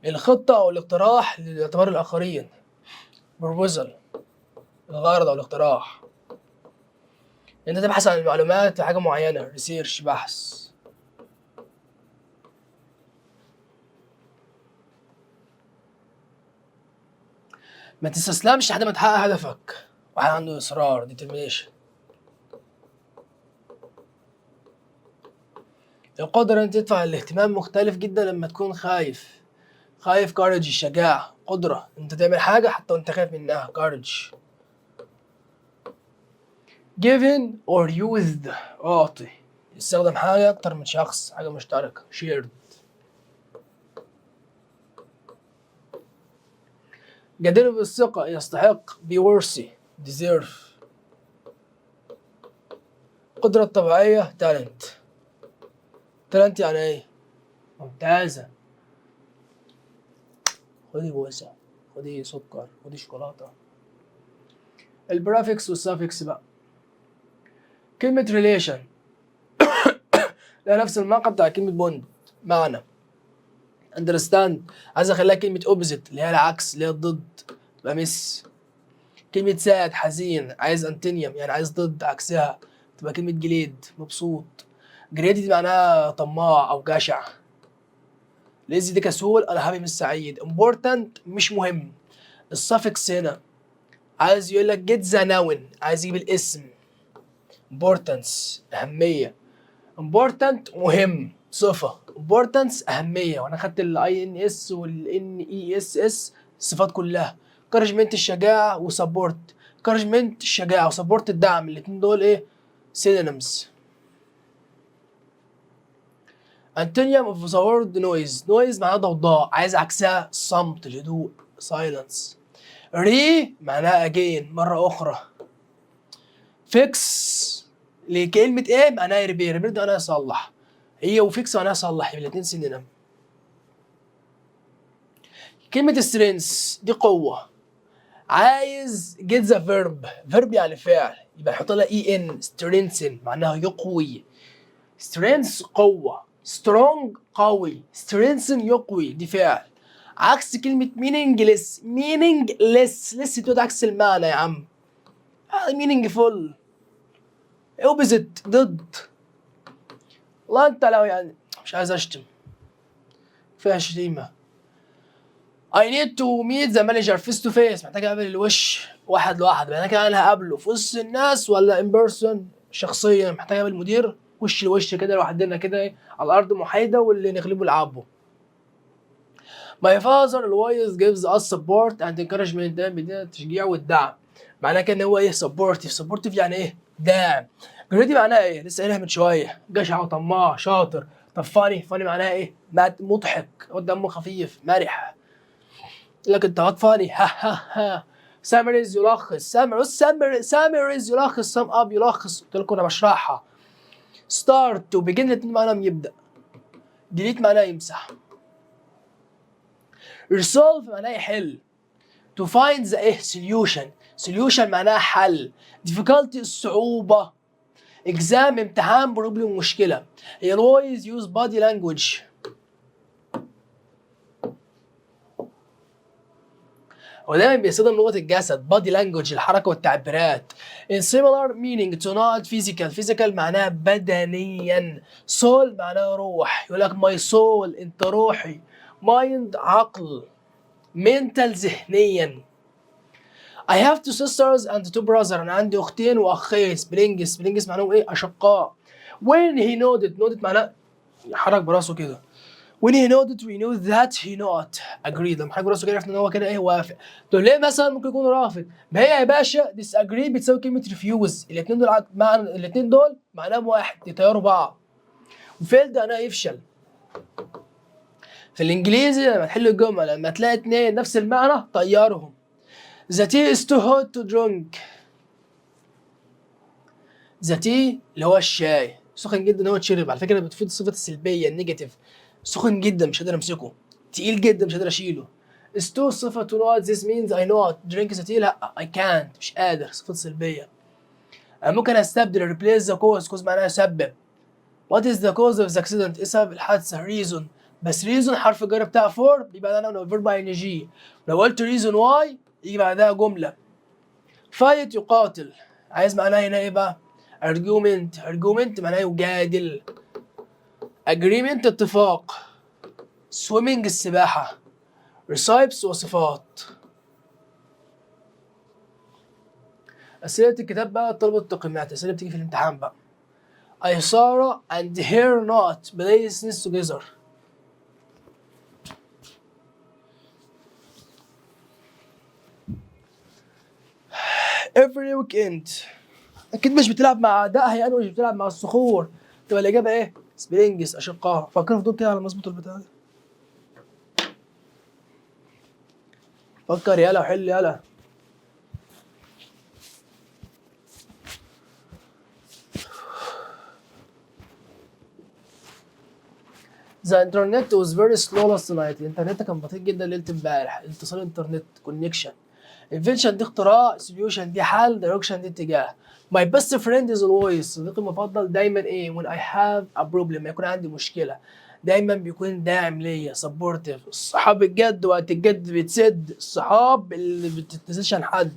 الخطة أو الاقتراح لاعتبار الآخرين، proposal الغرض أو الاقتراح. أنت تبحث عن المعلومات في حاجة معينة، research بحث. ما تستسلمش لحد ما تحقق هدفك. واحد عنده إصرار، determination. القدرة أن تدفع الاهتمام مختلف جدا لما تكون خايف. خايف courage الشجاعة، قدرة أنت تعمل حاجة حتى وأنت خايف منها، courage. given or used أعطي، يستخدم حاجة أكتر من شخص، حاجة مشتركة، shared. جدير بالثقة يستحق، be worthy deserve. قدرة طبيعية talent. talent يعني ايه؟ ممتازة. خدي بوسة، خدي سكر، خدي شوكولاتة. ال prefix وال suffix بقى. كلمة relation لا، نفس المعنى بتاع كلمة bond معنى. understand عايز اخليها كلمة opposite اللي هي العكس، اللي هي الضد، تبقى mis. كلمة sad حزين، عايز antonym يعني عايز ضد، عكسها، تبقى كلمة glad مبسوط. greedy دي معناها طماع أو جشع. lazy دي كسول، unhappy مش سعيد. important مش مهم. ال suffix هنا عايز يقول لك get the noun، عايز يجيب الاسم. importance أهمية، important مهم صفة، importance أهمية. وأنا خدت ال I N S وال N E S S الصفات كلها. encouragement الشجاعة و support، encouragement الشجاعة و support الدعم، الاتنين دول ايه؟ synonyms. antonym of the word noise، noise معناها ضوضاء، عايز عكسها الصمت، الهدوء، silence. re معناها again مرة أخرى. fix لكلمة ايه معناها repair، repair ده معناها يصلح، هي و fix معناها يصلح، يبقى الاتنين synonym. كلمة strength دي قوة، عايز get the verb، verb يعني فعل، يبقى نحط لها E N، strengthen معناها يقوي. strength قوة، strong قوي، strengthen يقوي، دي فعل. عكس كلمة meaningless، meaningless، less تقول عكس المعنى يا عم، meaningful opposite ضد. والله انت لو يعني مش عايز اشتم، فيها شتيمة. I need to meet the manager face to face، محتاج اقابل الوش واحد لواحد، يعني كده انا هقابله في وسط الناس ولا in person شخصيا؟ محتاج اقابل المدير وش لوش كده لوحدنا كده على الارض محايده، واللي نغلبه لعبه. My father always gives us support and encouragement، ده بيدينا التشجيع والدعم، معناه كده ان هو ايه؟ supportive. supportive يعني ايه؟ داعم. greedy معناها ايه؟ لسه قايلها من شويه، جشع وطماع، شاطر. طب funny، funny معناها ايه؟ مضحك، هو دمه خفيف، مرح، لكن انت funny، ها ها ها. summarize يلخص، summarize، summarize يلخص، sum up يلخص، قلت لكم انا بشرحها. start و begin الاثنين معناهم يبدا. delete معناه يمسح. resolve معناه يحل. to find the ايه؟ solution، solution معناها حل. difficulty الصعوبة، exam امتحان، problem مشكلة. he always use body language، هو دايما بيستخدم لغة الجسد، body language الحركة والتعبيرات. in similar meaning to not physical، physical معناها بدنيا. soul معناها روح، يقول لك my soul انت روحي. mind عقل، mental ذهنيا. I have two sisters and two brothers، انا عندي اختين واخين. siblings، siblings معناهم ايه؟ اشقاء. when he nodded، nodded معناه يحرك براسه كده. when he nodded we know that he not agreed، لما حرك براسه كده عرفنا ان هو كده ايه؟ وافق. طب ليه مثلا ممكن يكون رافض؟ ما هي يا باشا disagree بتساوي كلمة refuse، الاثنين دول معنى، الاثنين دول معناهم واحد، يطيروا بعض. و failed معناها يفشل. في الانجليزي لما تحل الجمل لما تلاقي اتنين نفس المعنى طيرهم. The tea is too hot to drink. The tea اللي هو الشاي سخن جدا ان هو يتشرب. على فكرة بتفيد الصفة السلبية ال negative، سخن جدا مش قادر امسكه، تقيل جدا مش قادر اشيله. is too صفة to not، this means I not drink the tea، لا I can't مش قادر، صفة سلبية. أنا ممكن استبدل replace the cause، cause معناها يسبب. what is the cause of the accident؟ ايه سبب الحادثة؟ reason، بس reason حرف الجر بتاع for بيبقى ده verb ing، لو قلت reason why يجي بعدها جملة. fight يقاتل، عايز معناها هنا ايه بقى؟ argument، argument معناها يجادل. agreement اتفاق. swimming السباحة. recipes وصفات. أسئلة الكتاب بقى طلبة التقييمات، أسئلة بتيجي في الامتحان بقى. I Sarah and her not places together. every weekend. أكيد مش بتلعب مع أعدائها يعني، مش بتلعب مع الصخور، تبقى الإجابة إيه؟ siblings أشقاء. فكروا في دول كده على مظبوط البتاع ده. فكر يلا وحل يلا. The internet was very slow last night. الانترنت كان بطيء جدا ليلة امبارح. اتصال انترنت connection. invention دي اختراع، solution دي حل، direction دي اتجاه. my best friend is always، صديقي المفضل دايما ايه؟ when I have a problem، يكون عندي مشكلة دايما بيكون داعم ليا، supportive. الصحاب الجد وقت الجد بتسد، الصحاب اللي بتتنساش عن حد.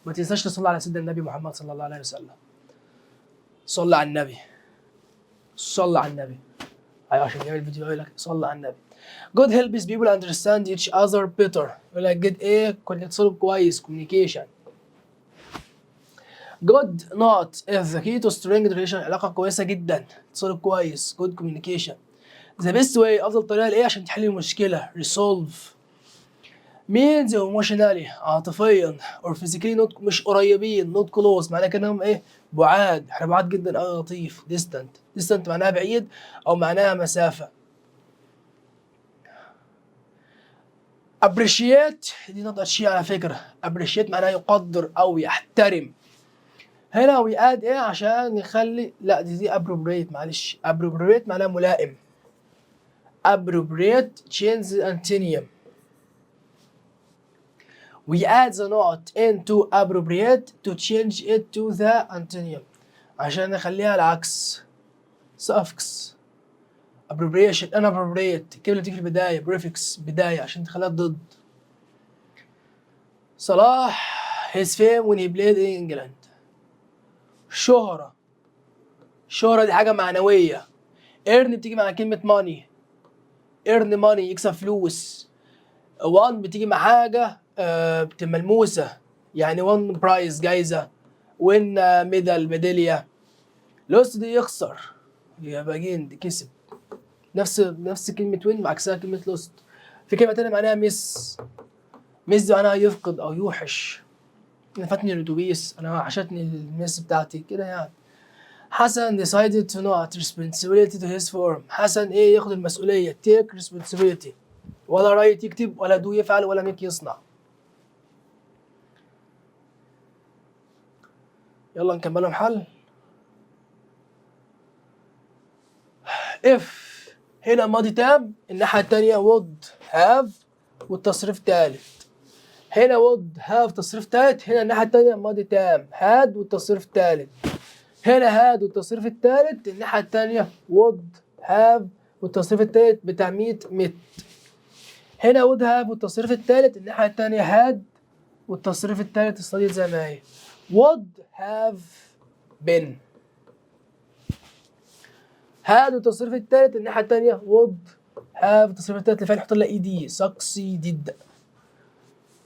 ما تنساش تصلي على سيدنا النبي محمد صلى الله عليه وسلم. صلي على النبي، صلي على النبي. ايوه عشان يعمل فيديو يقول لك صلي على النبي. Good helps people understand each other better. يقول لك good ايه؟ كنت اتصال كويس، communication. Good not is the key to strong relation، علاقة كويسة جدا، اتصال كويس، good communication. The best way، أفضل طريقة لإيه عشان تحل المشكلة؟ resolve. means emotionally، عاطفيا، or physically not، مش قريبين، not close، معناها كأنهم ايه؟ بعاد، احنا بعاد جدا أوي لطيف، distant. distant معناها بعيد أو معناها مسافة. appreciate دي نقطة شيء على فكرة، appreciate معناها يقدر أو يحترم. هنا we add ايه عشان نخلي، لا دي appropriate، معلش، appropriate معناها ملائم. appropriate change the antonym. We add the not into appropriate to change it to the antonym، عشان نخليها العكس، suffix appropriation inappropriate، الكلمة اللي بتيجي في البداية prefix بداية عشان تخليها ضد. صلاح his fame when he played in England. شهرة، شهرة دي حاجة معنوية. earn بتيجي مع كلمة money، earn money يكسب فلوس. won بتيجي مع حاجة بتبقى ملموسة، يعني won prize جايزة، win medal ميدالية. lost دي يخسر، يبقى gain دي كسب. نفس كلمة win عكسها كلمة lost. في كلمة تانية معناها miss، miss دي معناها يفقد أو يوحش. أنا فاتني الأتوبيس، أنا وحشتني ال miss بتاعتي كده يعني. حسن decided to not responsibility to his farm. حسن ايه ياخد المسؤولية؟ take responsibility، ولا write يكتب، ولا do يفعل، ولا make يصنع. يلا نكملهم حل. if هنا ماضي تام، الناحية التانية would have والتصريف تالت. هنا would have تصريف تالت، هنا الناحية التانية ماضي تام had والتصريف التالت. هنا had والتصريف التالت، الناحية التانية would have والتصريف التالت بتاع meet met. هنا would have والتصريف التالت، الناحية التانية had والتصريف التالت الصديق زي ما هي would have been. had والتصريف التالت، الناحية التانية would have التصريف التالت الفعل نحط لها ed succeeded.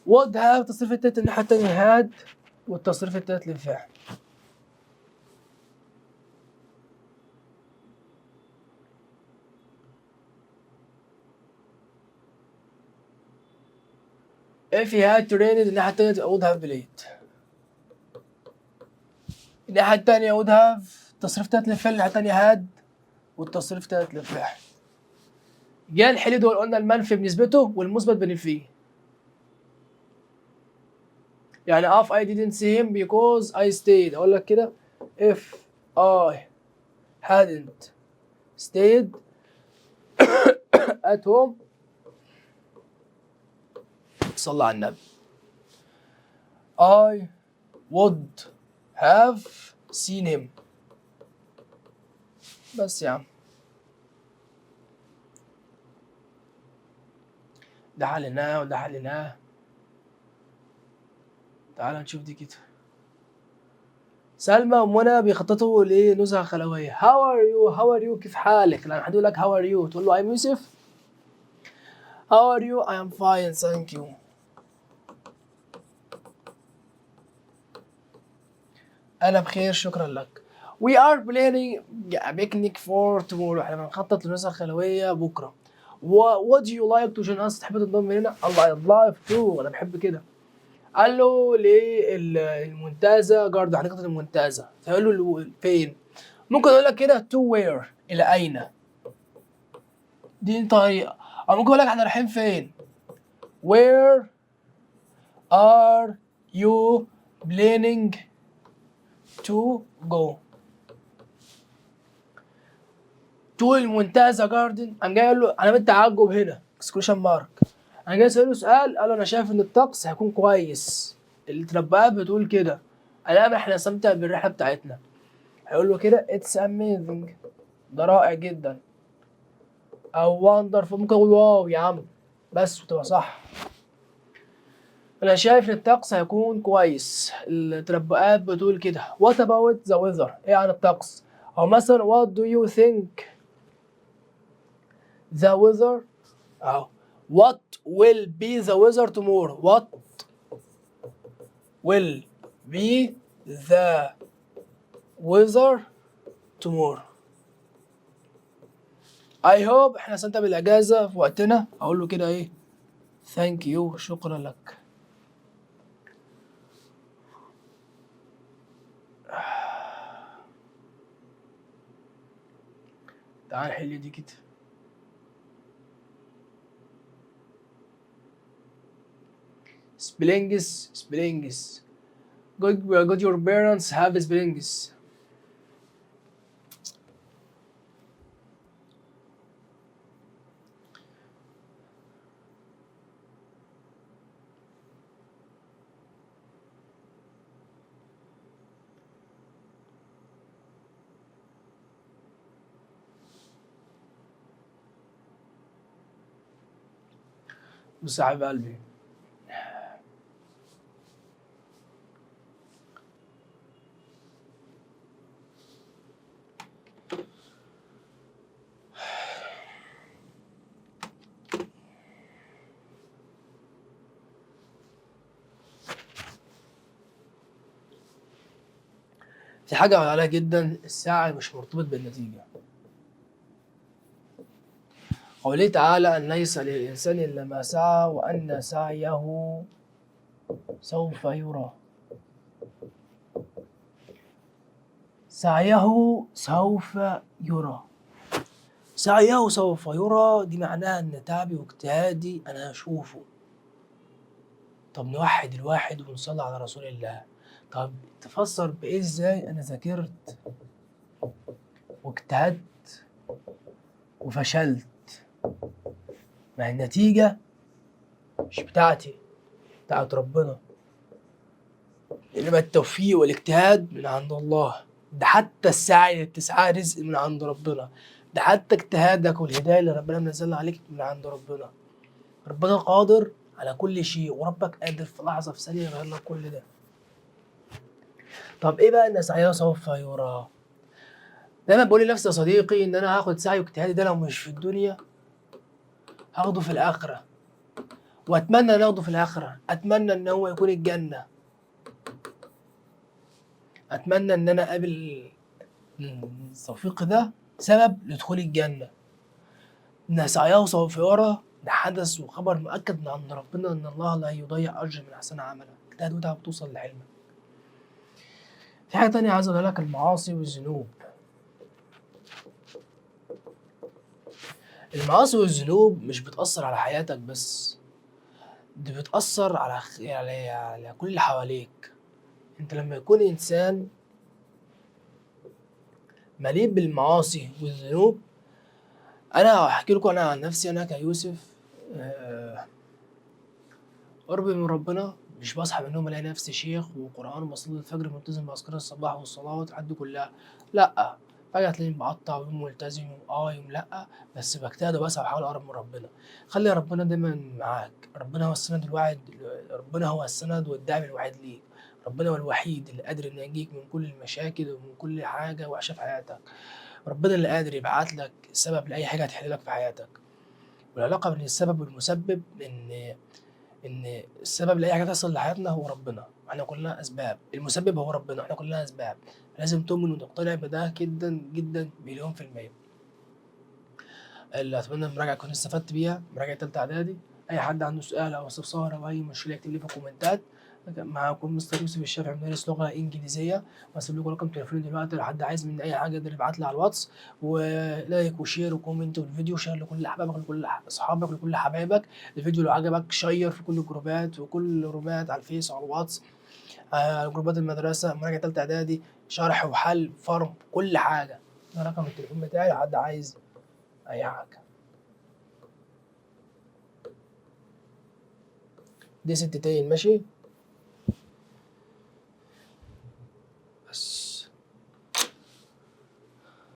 would have التصريف التالت، الناحية التانية had والتصريف التالت للفعل. if he had trained، الناحية التانية تبقى would have played. الناحية التانية would have تصريف تالت للفعل، الناحية التانية had والتصريف التالت للفعل. جه الحل دول قلنا المنفي بنسبته والمثبت بنفيه. يعني if I didn't see him because I stayed، أقول لك كده if I hadn't stayed at home. صلى على النبي. I would have seen him. بس يا عم ده حلناه وده حلناه. تعال نشوف دي كده. سلمى ومنى بيخططوا لنزهة خلوية. How are you؟ How are you؟ كيف حالك؟ لما حد يقول لك how are you تقول له I'm يوسف. How are you؟ I am fine thank you. أنا بخير شكرا لك. We are planning a picnic for tomorrow. احنا بنخطط لنزهة خلوية بكرة. Would you like to join us؟ تحب تنضم لنا؟ الله I'd love to. أنا بحب كده. قال له للمنتزه garden، حديقة المنتزه. فقال له فين؟ ممكن اقول لك كده to where، الى اين. دي طريقة. او ممكن اقول لك احنا رايحين فين؟ where are you planning to go؟ to المنتزه garden. قام جاي قال له علامة تعجب هنا exclamation mark. انا جاي اساله سؤال، قال انا شايف ان الطقس هيكون كويس، التنبؤات بتقول كده، انا احنا نستمتع بالرحله بتاعتنا. هيقول له كده it's amazing، ده رائع جدا، او wonderful، ممكن اقول wow يا عم بس وتبقى صح. انا شايف ان الطقس هيكون كويس، التنبؤات بتقول كده. what about the weather، ايه عن الطقس؟ او مثلا what do you think the weather، اهو what will be the weather tomorrow، what will be the weather tomorrow. I hope احنا نستمتع بالاجازة في وقتنا. اقول له كده ايه؟ thank you، شكرا لك. تعال حل دي كده. Spellings، spellings. Good, good your parents have spellings. بص يا حبيب قلبي، في حاجة عليها جدا، السعي مش مرتبط بالنتيجة. قوله تعالى أن ليس للإنسان إلا ما سعى وأن سعيه سوف يرى. سعيه سوف يرى، سعيه سوف يرى، دي معناها إن تعبي واجتهادي أنا هشوفه. طب نوحد الواحد ونصلي على رسول الله. طب تفسر بإيه إزاي أنا ذاكرت واجتهدت وفشلت؟ مع النتيجة مش بتاعتي، بتاعت ربنا. إنما التوفيق والاجتهاد من عند الله. ده حتى السعي اللي بتسعاه رزق من عند ربنا، ده حتى اجتهادك والهداية اللي ربنا منزلها عليك من عند ربنا. ربنا قادر على كل شيء، وربك قادر في لحظة في ثانية يغير لك كل ده. طب ايه بقى ان سعيه سوف يرى؟ دايما بقول لنفسي يا صديقي ان انا هاخد سعي واجتهادي ده لو مش في الدنيا هاخده في الاخرة، واتمنى ان اخده في الاخرة، اتمنى ان هو يكون الجنة، اتمنى ان انا اقابل التوفيق ده سبب لدخول الجنة. ان سعيه سوف يرى ده حدث وخبر مؤكد من عند ربنا ان الله لا يضيع اجر من احسن عمله. اجتهد وتعب وتوصل لحلمك. في حاجة تانية عايز اقولها لك، المعاصي والذنوب. المعاصي والذنوب مش بتأثر على حياتك بس، دي بتأثر على على كل اللي حواليك. انت لما يكون انسان مليء بالمعاصي والذنوب، انا هحكي لكم انا عن نفسي، انا كيوسف قربي من ربنا مش بصحى من النوم الاقي نفسي شيخ وقرآن وبصلي الفجر ملتزم بأذكار الصباح والصلاة والحاجات دي كلها، لأ، فجأة تلاقيني بقطع ويوم ملتزم يوم لأ، بس بجتهد وبسعى وبحاول أقرب من ربنا. خلي ربنا دايما معاك، ربنا هو السند الواحد، ربنا هو السند والدعم الوحيد ليك، ربنا هو الوحيد اللي قادر إنه ينجيك من كل المشاكل ومن كل حاجة وحشة في حياتك. ربنا اللي قادر يبعت لك سبب لأي حاجة هتحل لك في حياتك. والعلاقة بين السبب والمسبب إن السبب لأي حاجة تحصل لحياتنا هو ربنا، احنا كلنا أسباب، المسبب هو ربنا، احنا كلنا أسباب. لازم تؤمن وتقتنع بده جدا جدا 1,000,000%. اللي أتمنى المراجعة تكون استفدت بيها، مراجعة تالتة إعدادي. أي حد عنده سؤال أو استفسار أو أي مشكلة يكتب لي في الكومنتات. معاكم مستر يوسف الشافعي مدرس لغة إنجليزية، وهسيب لكم رقم تليفوني دلوقتي لو حد عايز مني أي حاجة يقدر يبعت لي على الواتس. و like و share و comment والفيديو، share لكل أحبابك لكل أصحابك لكل حبايبك. الفيديو لو عجبك share في كل الجروبات وكل الرومات على الفيس وعلى الواتس، على جروبات المدرسة، مراجعة تالتة إعدادي، شرح وحل فرم كل حاجة. ده رقم التليفون بتاعي لو حد عايز أي حاجة. دي ستتين، ماشي.